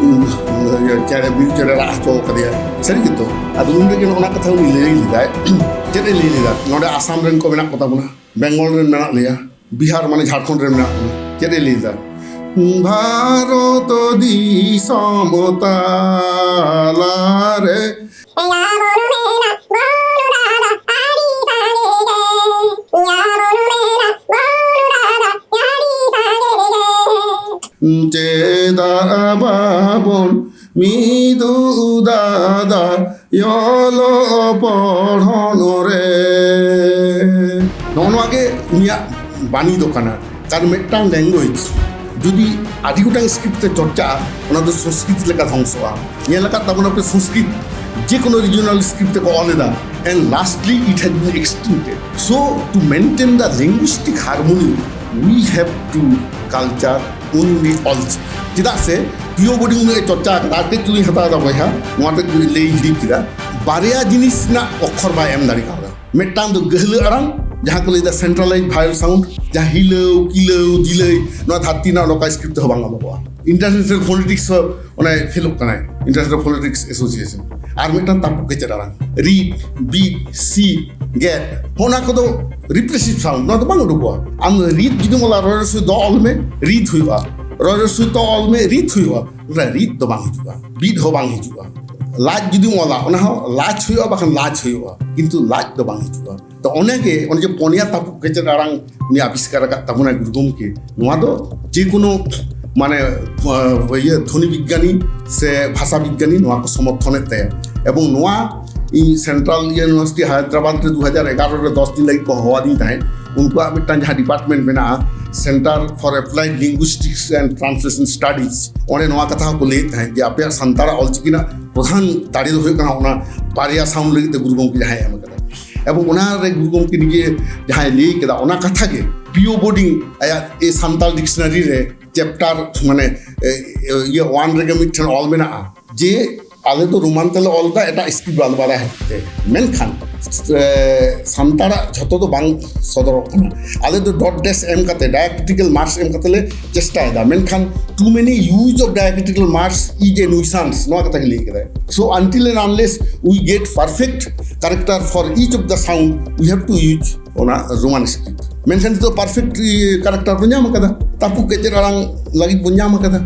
ᱩᱸ, ᱤᱭᱟᱹ, ᱪᱮᱬᱮ, ᱵᱤᱨ ᱪᱮᱬᱮ ᱨᱟᱜ ᱦᱚᱪᱚ ᱠᱟᱫᱮᱭᱟ᱾ ᱥᱟᱹᱨᱤ ᱜᱮᱛᱚ? ᱟᱫᱚ ᱩᱱ ᱨᱮᱜᱮ ᱚᱱᱟ ᱠᱟᱛᱷᱟ ᱩᱱᱤ ᱞᱟᱹᱭ ᱞᱮᱫᱟᱭ᱾ ᱪᱮᱫ ᱮ ᱞᱟᱹᱭ ᱞᱮᱫᱟ? ᱱᱚᱰᱮ ᱟᱥᱟᱢ ᱨᱮᱱ ᱠᱚ ᱢᱮᱱᱟᱜ ᱠᱚ ᱛᱟᱵᱚᱱᱟ, ᱵᱮᱝᱜᱚᱞ ᱨᱮᱱ ᱢᱮᱱᱟᱜ ᱞᱮᱭᱟ, ᱵᱤᱦᱟᱨ ᱢᱟᱱᱮ ᱡᱷᱟᱲᱠᱷᱚᱸᱰ ᱨᱮ ᱢᱮᱱᱟᱜ ᱵᱚᱱᱟ᱾ ᱪᱮᱫ ᱮ ᱞᱟᱹᱭ ᱮᱫᱟ? ᱵᱷᱟᱨᱚᱛ ᱫᱤᱥᱚᱢ ᱛᱟᱞᱟᱨᱮ ᱪᱮᱫᱟᱜ ᱵᱟᱵᱚᱱ ᱢᱤᱫᱩᱜ ᱫᱟᱫᱟ ᱚᱞᱚᱜ ᱯᱚᱲᱦᱚᱱ ᱨᱮ? ᱱᱚᱜᱼᱚ ᱱᱚᱣᱟ ᱜᱮ ᱩᱱᱤᱭᱟᱜ ᱵᱟণᱤ ᱫᱚ ᱠᱟᱱᱟ᱾ ᱠᱟᱨᱚᱱ ᱢᱤᱫᱴᱟᱝ ᱞᱮᱝᱜᱩᱭᱮᱡᱽ ᱡᱩᱫᱤ ᱟᱹᱰᱤ ᱜᱚᱴᱟᱝ ᱥᱠᱨᱤᱯᱴ ᱛᱮ ᱪᱚᱨᱪᱟᱜᱼᱟ, ᱚᱱᱟ ᱫᱚ ᱥᱚᱝᱥᱠᱨᱤᱛ ᱞᱮᱠᱟ ᱫᱷᱚᱝᱥᱚᱜᱼᱟ᱾ ᱧᱮᱞ ᱟᱠᱟᱫ ᱛᱟᱵᱚᱱᱟᱯᱮ, ᱥᱚᱝᱥᱠᱨᱤᱛ ᱡᱮ ᱠᱳᱱᱳ ᱨᱤᱡᱤᱭᱚᱱᱟᱞ ᱥᱠᱨᱤᱯᱴ ᱛᱮᱠᱚ ᱚᱞ ᱮᱫᱟ, and lastly it has been extincted. So to maintain the linguistic harmony, we have to culture only Ol Chiki. ᱪᱮᱫᱟᱜ ᱥᱮ ᱯᱤᱭᱳ ᱵᱳᱨᱰᱤᱝ ᱩᱱᱟᱹᱜ ᱮ ᱪᱚᱨᱪᱟ ᱟᱠᱟᱫᱟ, ᱟᱨ ᱠᱟᱹᱡ ᱪᱩᱞᱩᱝ ᱦᱟᱛᱟᱣ ᱮᱫᱟ ᱵᱚᱭᱦᱟ, ᱱᱚᱣᱟ ᱛᱮᱫ ᱞᱟᱹᱭ ᱦᱤᱲᱤᱧ ᱠᱮᱫᱟ᱾ ᱵᱟᱨᱭᱟ ᱡᱤᱱᱤᱥ ᱨᱮᱱᱟᱜ ᱚᱠᱠᱷᱚᱨ ᱵᱟᱭ ᱮᱢ ᱫᱟᱲᱮ ᱠᱟᱣᱫᱟ, ᱢᱤᱫᱴᱟᱝ ᱫᱚ ᱜᱟᱹᱦᱞᱟᱹ ᱟᱲᱟᱝ, ᱡᱟᱦᱟᱸ ᱠᱚ ᱞᱟᱹᱭᱫᱟ centralized vowel sound, ᱡᱟᱦᱟᱸ ᱦᱤᱞᱟᱹᱣ, ᱠᱤᱞᱟᱹᱣ, ᱫᱤᱞᱟᱹᱭ, ᱱᱚᱣᱟ ᱫᱷᱟᱹᱨᱛᱤ ᱨᱮᱱᱟᱜ ᱞᱳᱠᱟᱞ ᱥᱠᱨᱤᱯᱴ ᱛᱮᱦᱚᱸ ᱵᱟᱝ ᱚᱞᱚᱜᱚᱜᱼᱟ᱾ ᱤᱱᱴᱟᱨᱱᱮᱥᱱᱟᱞ ᱯᱷᱳᱱᱮᱴᱤᱠᱥ ᱦᱚᱸ ᱚᱱᱮ ᱯᱷᱮᱞᱚᱜ ᱠᱟᱱᱟᱭ, ᱤᱱᱴᱟᱨᱱᱮᱥᱱᱟᱞ ᱯᱷᱳᱱᱮᱴᱤᱠᱥ ᱮᱥᱳᱥᱤᱭᱮᱥᱚᱱ᱾ ᱟᱨ ᱢᱤᱫᱴᱟᱝ ᱛᱟᱹᱯᱩᱜ ᱠᱮᱪᱮᱫ ᱟᱲᱟᱝ, ᱨᱤᱫ, ᱵᱤᱫ, ᱥᱤ, ᱜᱮᱫ, ᱦᱚᱸᱜᱼᱚ ᱱᱟ ᱠᱚᱫᱚ ᱨᱤᱯᱨᱮᱥᱤᱵᱷ ᱥᱟᱣᱩᱱᱰ, ᱱᱚᱣᱟ ᱫᱚ ᱵᱟᱝ ᱩᱰᱩᱠᱚᱜᱼᱟ᱾ ᱟᱢ ᱨᱤᱫ ᱡᱩᱫᱤᱢ ᱚᱞᱟ, ᱨᱚ ᱨᱮ ᱥᱩᱭ ᱫᱚ ᱚᱞ ᱢᱮ, ᱨᱤᱫ ᱦᱩᱭᱩᱜᱼᱟ᱾ ᱨᱚ ᱨᱮ ᱥᱩᱭ ᱛᱚ ᱚᱞ ᱢᱮ, ᱨᱤᱫ ᱦᱩᱭᱩᱜᱼᱟ᱾ ᱚᱱᱟ ᱨᱤᱫ ᱫᱚ ᱵᱟᱝ ᱦᱤᱡᱩᱜᱼᱟ, ᱵᱤᱫ ᱦᱚᱸ ᱵᱟᱝ ᱦᱤᱡᱩᱜᱼᱟ᱾ ᱞᱟᱡ ᱡᱩᱫᱤᱢ ᱚᱞᱟ, ᱚᱱᱟ ᱦᱚᱸ ᱞᱟᱡ ᱦᱩᱭᱩᱜᱼᱟ, ᱵᱟᱠᱷᱟᱱ ᱞᱟᱡ ᱦᱩᱭᱩᱜᱼᱟ, ᱠᱤᱱᱛᱩ ᱞᱟᱡ ᱫᱚ ᱵᱟᱝ ᱦᱤᱡᱩᱜᱼᱟ᱾ ᱛᱚ ᱚᱱᱮ ᱜᱮ, ᱚᱱᱮ ᱡᱮ ᱯᱚᱱᱭᱟ ᱛᱟᱹᱯᱩᱜ ᱠᱮᱪᱮᱫ ᱟᱲᱟᱝ ᱩᱱᱤ ᱟᱵᱤᱥᱠᱟᱨ ᱟᱠᱟᱫ ᱛᱟᱵᱚᱱᱟᱭ ᱜᱩᱨᱩ ᱜᱚᱢᱠᱮ, ᱱᱚᱣᱟ ᱫᱚ ᱡᱮ ᱠᱳᱱᱳ ᱢᱟᱱᱮ, ᱟᱸ, ᱤᱭᱟᱹ, ᱫᱷᱚᱱᱤ ᱵᱤᱜᱽᱜᱟᱱᱤ ᱥᱮ ᱵᱷᱟᱥᱟ ᱵᱤᱜᱽᱜᱟᱱᱤ ᱱᱚᱣᱟ ᱠᱚ ᱥᱚᱢᱚᱨᱛᱷᱚᱱᱮᱫ ᱛᱟᱭᱟ᱾ ᱮᱵᱚᱝ ᱱᱚᱣᱟ ᱤᱧ ᱥᱮᱱᱴᱨᱟᱞ ᱤᱭᱩᱱᱤᱵᱷᱟᱨᱥᱤᱴᱤ ᱦᱟᱭᱫᱨᱟᱵᱟᱫᱽ ᱨᱮ ᱫᱩ ᱦᱟᱡᱟᱨ ᱮᱜᱟᱨᱚ ᱨᱮ ᱫᱚᱥ ᱫᱤᱱ ᱞᱟᱹᱜᱤᱫ ᱠᱚ ᱦᱚᱦᱚᱣᱟᱫᱤᱧ ᱛᱟᱦᱮᱸᱫ᱾ ᱩᱱᱠᱩᱣᱟᱜ ᱢᱤᱫᱴᱟᱝ ᱡᱟᱦᱟᱸ ᱰᱤᱯᱟᱨᱴᱢᱮᱱᱴ ᱢᱮᱱᱟᱜᱼᱟ, Centre for Applied Linguistics and Translation Studies, ᱚᱸᱰᱮ ᱱᱚᱣᱟ ᱠᱟᱛᱷᱟ ᱦᱚᱸᱠᱚ ᱞᱟᱹᱭᱮᱫ ᱛᱟᱦᱮᱸᱫ ᱡᱮ ᱟᱯᱮᱭᱟᱜ ᱥᱟᱱᱛᱟᱲᱟᱜ ᱚᱞᱪᱤᱠᱤ ᱨᱮᱱᱟᱜ ᱯᱨᱚᱫᱷᱟᱱ ᱫᱟᱲᱮ ᱫᱚ ᱦᱩᱭᱩᱜ ᱠᱟᱱᱟ ᱚᱱᱟ ᱵᱟᱨᱭᱟ ᱥᱟᱣᱩᱱᱰ ᱞᱟᱹᱜᱤᱫ ᱛᱮ ᱜᱩᱨᱩ ᱜᱚᱢᱠᱮ ᱡᱟᱦᱟᱸᱭ ᱮᱢ ᱟᱠᱟᱫᱟ᱾ ᱮᱵᱚᱝ ᱚᱱᱟ ᱨᱮ ᱜᱩᱨᱩ ᱜᱚᱢᱠᱮ ᱱᱤᱡᱮ ᱡᱟᱦᱟᱸᱭ ᱞᱟᱹᱭ ᱠᱮᱫᱟ, ᱚᱱᱟ ᱠᱟᱛᱷᱟ ᱜᱮ ᱯᱤ ᱳ ᱵᱳᱨᱰᱤᱝ ᱟᱭᱟᱜ ᱮ ᱥᱟᱱᱛᱟᱲ ᱰᱤᱠᱥᱱᱟᱨᱤ ᱨᱮ ᱪᱮᱯᱴᱟᱨ ᱢᱟᱱᱮ, ᱮ, ᱮ, ᱤᱭᱟᱹ ᱚᱣᱟᱱ ᱨᱮᱜᱮ ᱢᱤᱫᱴᱷᱮᱱ ᱚᱞ ᱢᱮᱱᱟᱜᱼᱟ ᱡᱮ ᱟᱞᱮ ᱫᱚ ᱨᱳᱢᱟᱱ ᱛᱮᱞᱮ ᱚᱞ ᱮᱫᱟ, ᱮᱴᱟᱜ ᱥᱠᱨᱤᱯᱴ ᱟᱞᱮ ᱵᱟᱲᱟᱭ ᱦᱚᱛᱮᱡ ᱛᱮ, ᱢᱮᱱᱠᱷᱟᱱ, ᱮ, ᱥᱟᱱᱛᱟᱲᱟᱜ ᱡᱷᱚᱛᱚ ᱫᱚ ᱵᱟᱝ ᱥᱚᱫᱚᱨᱚᱜ ᱠᱟᱱᱟ᱾ ᱟᱞᱮ ᱫᱚ ᱰᱚᱴ ᱰᱮᱥ ᱮᱢ ᱠᱟᱛᱮ, ᱰᱟᱭᱟᱠᱨᱤᱴᱤᱠᱟᱞ ᱢᱟᱨᱠᱥ ᱮᱢ ᱠᱟᱛᱮ ᱞᱮ ᱪᱮᱥᱴᱟᱭᱮᱫᱟ, ᱢᱮᱱᱠᱷᱟᱱ too many use of diacritical marks is a nuisance, ᱱᱚᱣᱟ ᱠᱟᱛᱷᱟ ᱜᱮ ᱞᱟᱹᱭ ᱠᱮᱫᱟᱭ᱾ So until and unless we get perfect character for each of the sound, we have to use ᱚᱱᱟ ᱨᱳᱢᱟᱱ ᱥᱠᱨᱤᱯᱴ᱾ ᱢᱮᱱᱠᱷᱟᱱ ᱱᱤᱛᱚᱜ ᱯᱟᱨᱯᱷᱮᱠᱴ ᱠᱟᱨᱮᱠᱴᱟᱨ ᱵᱚᱱ ᱧᱟᱢ ᱟᱠᱟᱫᱟ, ᱛᱟᱹᱯᱩᱜ ᱠᱮᱪᱮᱫ ᱟᱲᱟᱝ ᱞᱟᱹᱜᱤᱫ ᱵᱚᱱ ᱧᱟᱢ ᱟᱠᱟᱫᱟ,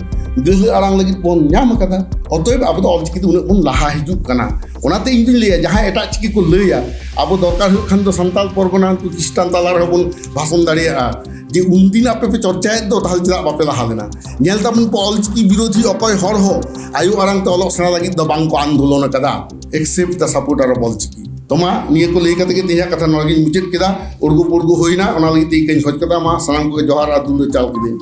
ᱜᱟᱹᱦᱞᱟᱹ ᱟᱲᱟᱝ ᱞᱟᱹᱜᱤᱫ ᱵᱚᱱ ᱧᱟᱢ ᱟᱠᱟᱫᱟ᱾ ᱚᱛᱚᱮᱵ ᱟᱵᱚ ᱫᱚ ᱚᱞᱪᱤᱠᱤ ᱛᱮ ᱩᱱᱟᱹᱜ ᱵᱚᱱ ᱞᱟᱦᱟ ᱦᱤᱡᱩᱜ ᱠᱟᱱᱟ᱾ ᱚᱱᱟᱛᱮ ᱤᱧ ᱫᱩᱧ ᱞᱟᱹᱭᱟ, ᱡᱟᱦᱟᱸᱭ ᱮᱴᱟᱜ ᱪᱤᱠᱤ ᱠᱚ ᱞᱟᱹᱭᱟ, ᱟᱵᱚ ᱫᱚᱨᱠᱟᱨ ᱦᱩᱭᱩᱜ ᱠᱷᱟᱱ ᱫᱚ ᱥᱟᱱᱛᱟᱲ ᱯᱚᱨᱜᱚᱱᱟ ᱩᱱᱠᱩ ᱠᱷᱨᱤᱥᱴᱟᱱ ᱛᱟᱞᱟ ᱨᱮᱦᱚᱸ ᱵᱚᱱ ᱵᱷᱟᱥᱚᱱ ᱫᱟᱲᱮᱭᱟᱜᱼᱟ ᱡᱮ ᱩᱱᱫᱤᱱ ᱟᱯᱮ ᱯᱮ ᱪᱚᱨᱪᱟᱭᱮᱫ ᱫᱚ, ᱛᱟᱦᱚᱞᱮ ᱪᱮᱫᱟᱜ ᱵᱟᱯᱮ ᱞᱟᱦᱟ ᱞᱮᱱᱟ? ᱧᱮᱞ ᱛᱟᱵᱚᱱ ᱯᱮ, ᱚᱞᱪᱤᱠᱤ ᱵᱤᱨᱳᱫᱷᱤ ᱚᱠᱚᱭ ᱦᱚᱲ ᱦᱚᱸ ᱟᱭᱳ ᱟᱲᱟᱝ ᱛᱮ ᱚᱞᱚᱜ ᱥᱮᱬᱟ ᱞᱟᱹᱜᱤᱫ ᱫᱚ ᱵᱟᱝ ᱠᱚ ᱟᱱᱫᱳᱞᱚᱱ ᱟᱠᱟᱫᱟ, except the supporter of Ol Chiki. ᱛᱚ ᱢᱟ, ᱱᱤᱭᱟᱹ ᱠᱚ ᱞᱟᱹᱭ ᱠᱟᱛᱮ ᱜᱮ ᱛᱮᱦᱮᱧᱟᱜ ᱠᱟᱛᱷᱟ ᱱᱚᱣᱟ ᱜᱤᱧ ᱢᱩᱪᱟᱹᱫ ᱠᱮᱫᱟ᱾ ᱩᱲᱜᱩ ᱯᱩᱲᱜᱩ ᱦᱩᱭᱱᱟ, ᱚᱱᱟ ᱞᱟᱹᱜᱤᱫ ᱛᱮ ᱤᱠᱟᱹᱧ ᱠᱷᱚᱡ ᱠᱟᱫᱟ᱾ ᱢᱟ, ᱥᱟᱱᱟᱢ ᱠᱚᱜᱮ ᱡᱚᱦᱟᱨ ᱟᱨ ᱫᱩᱞᱟᱹᱲ ᱪᱟᱞ ᱠᱤᱫᱟᱹᱧ᱾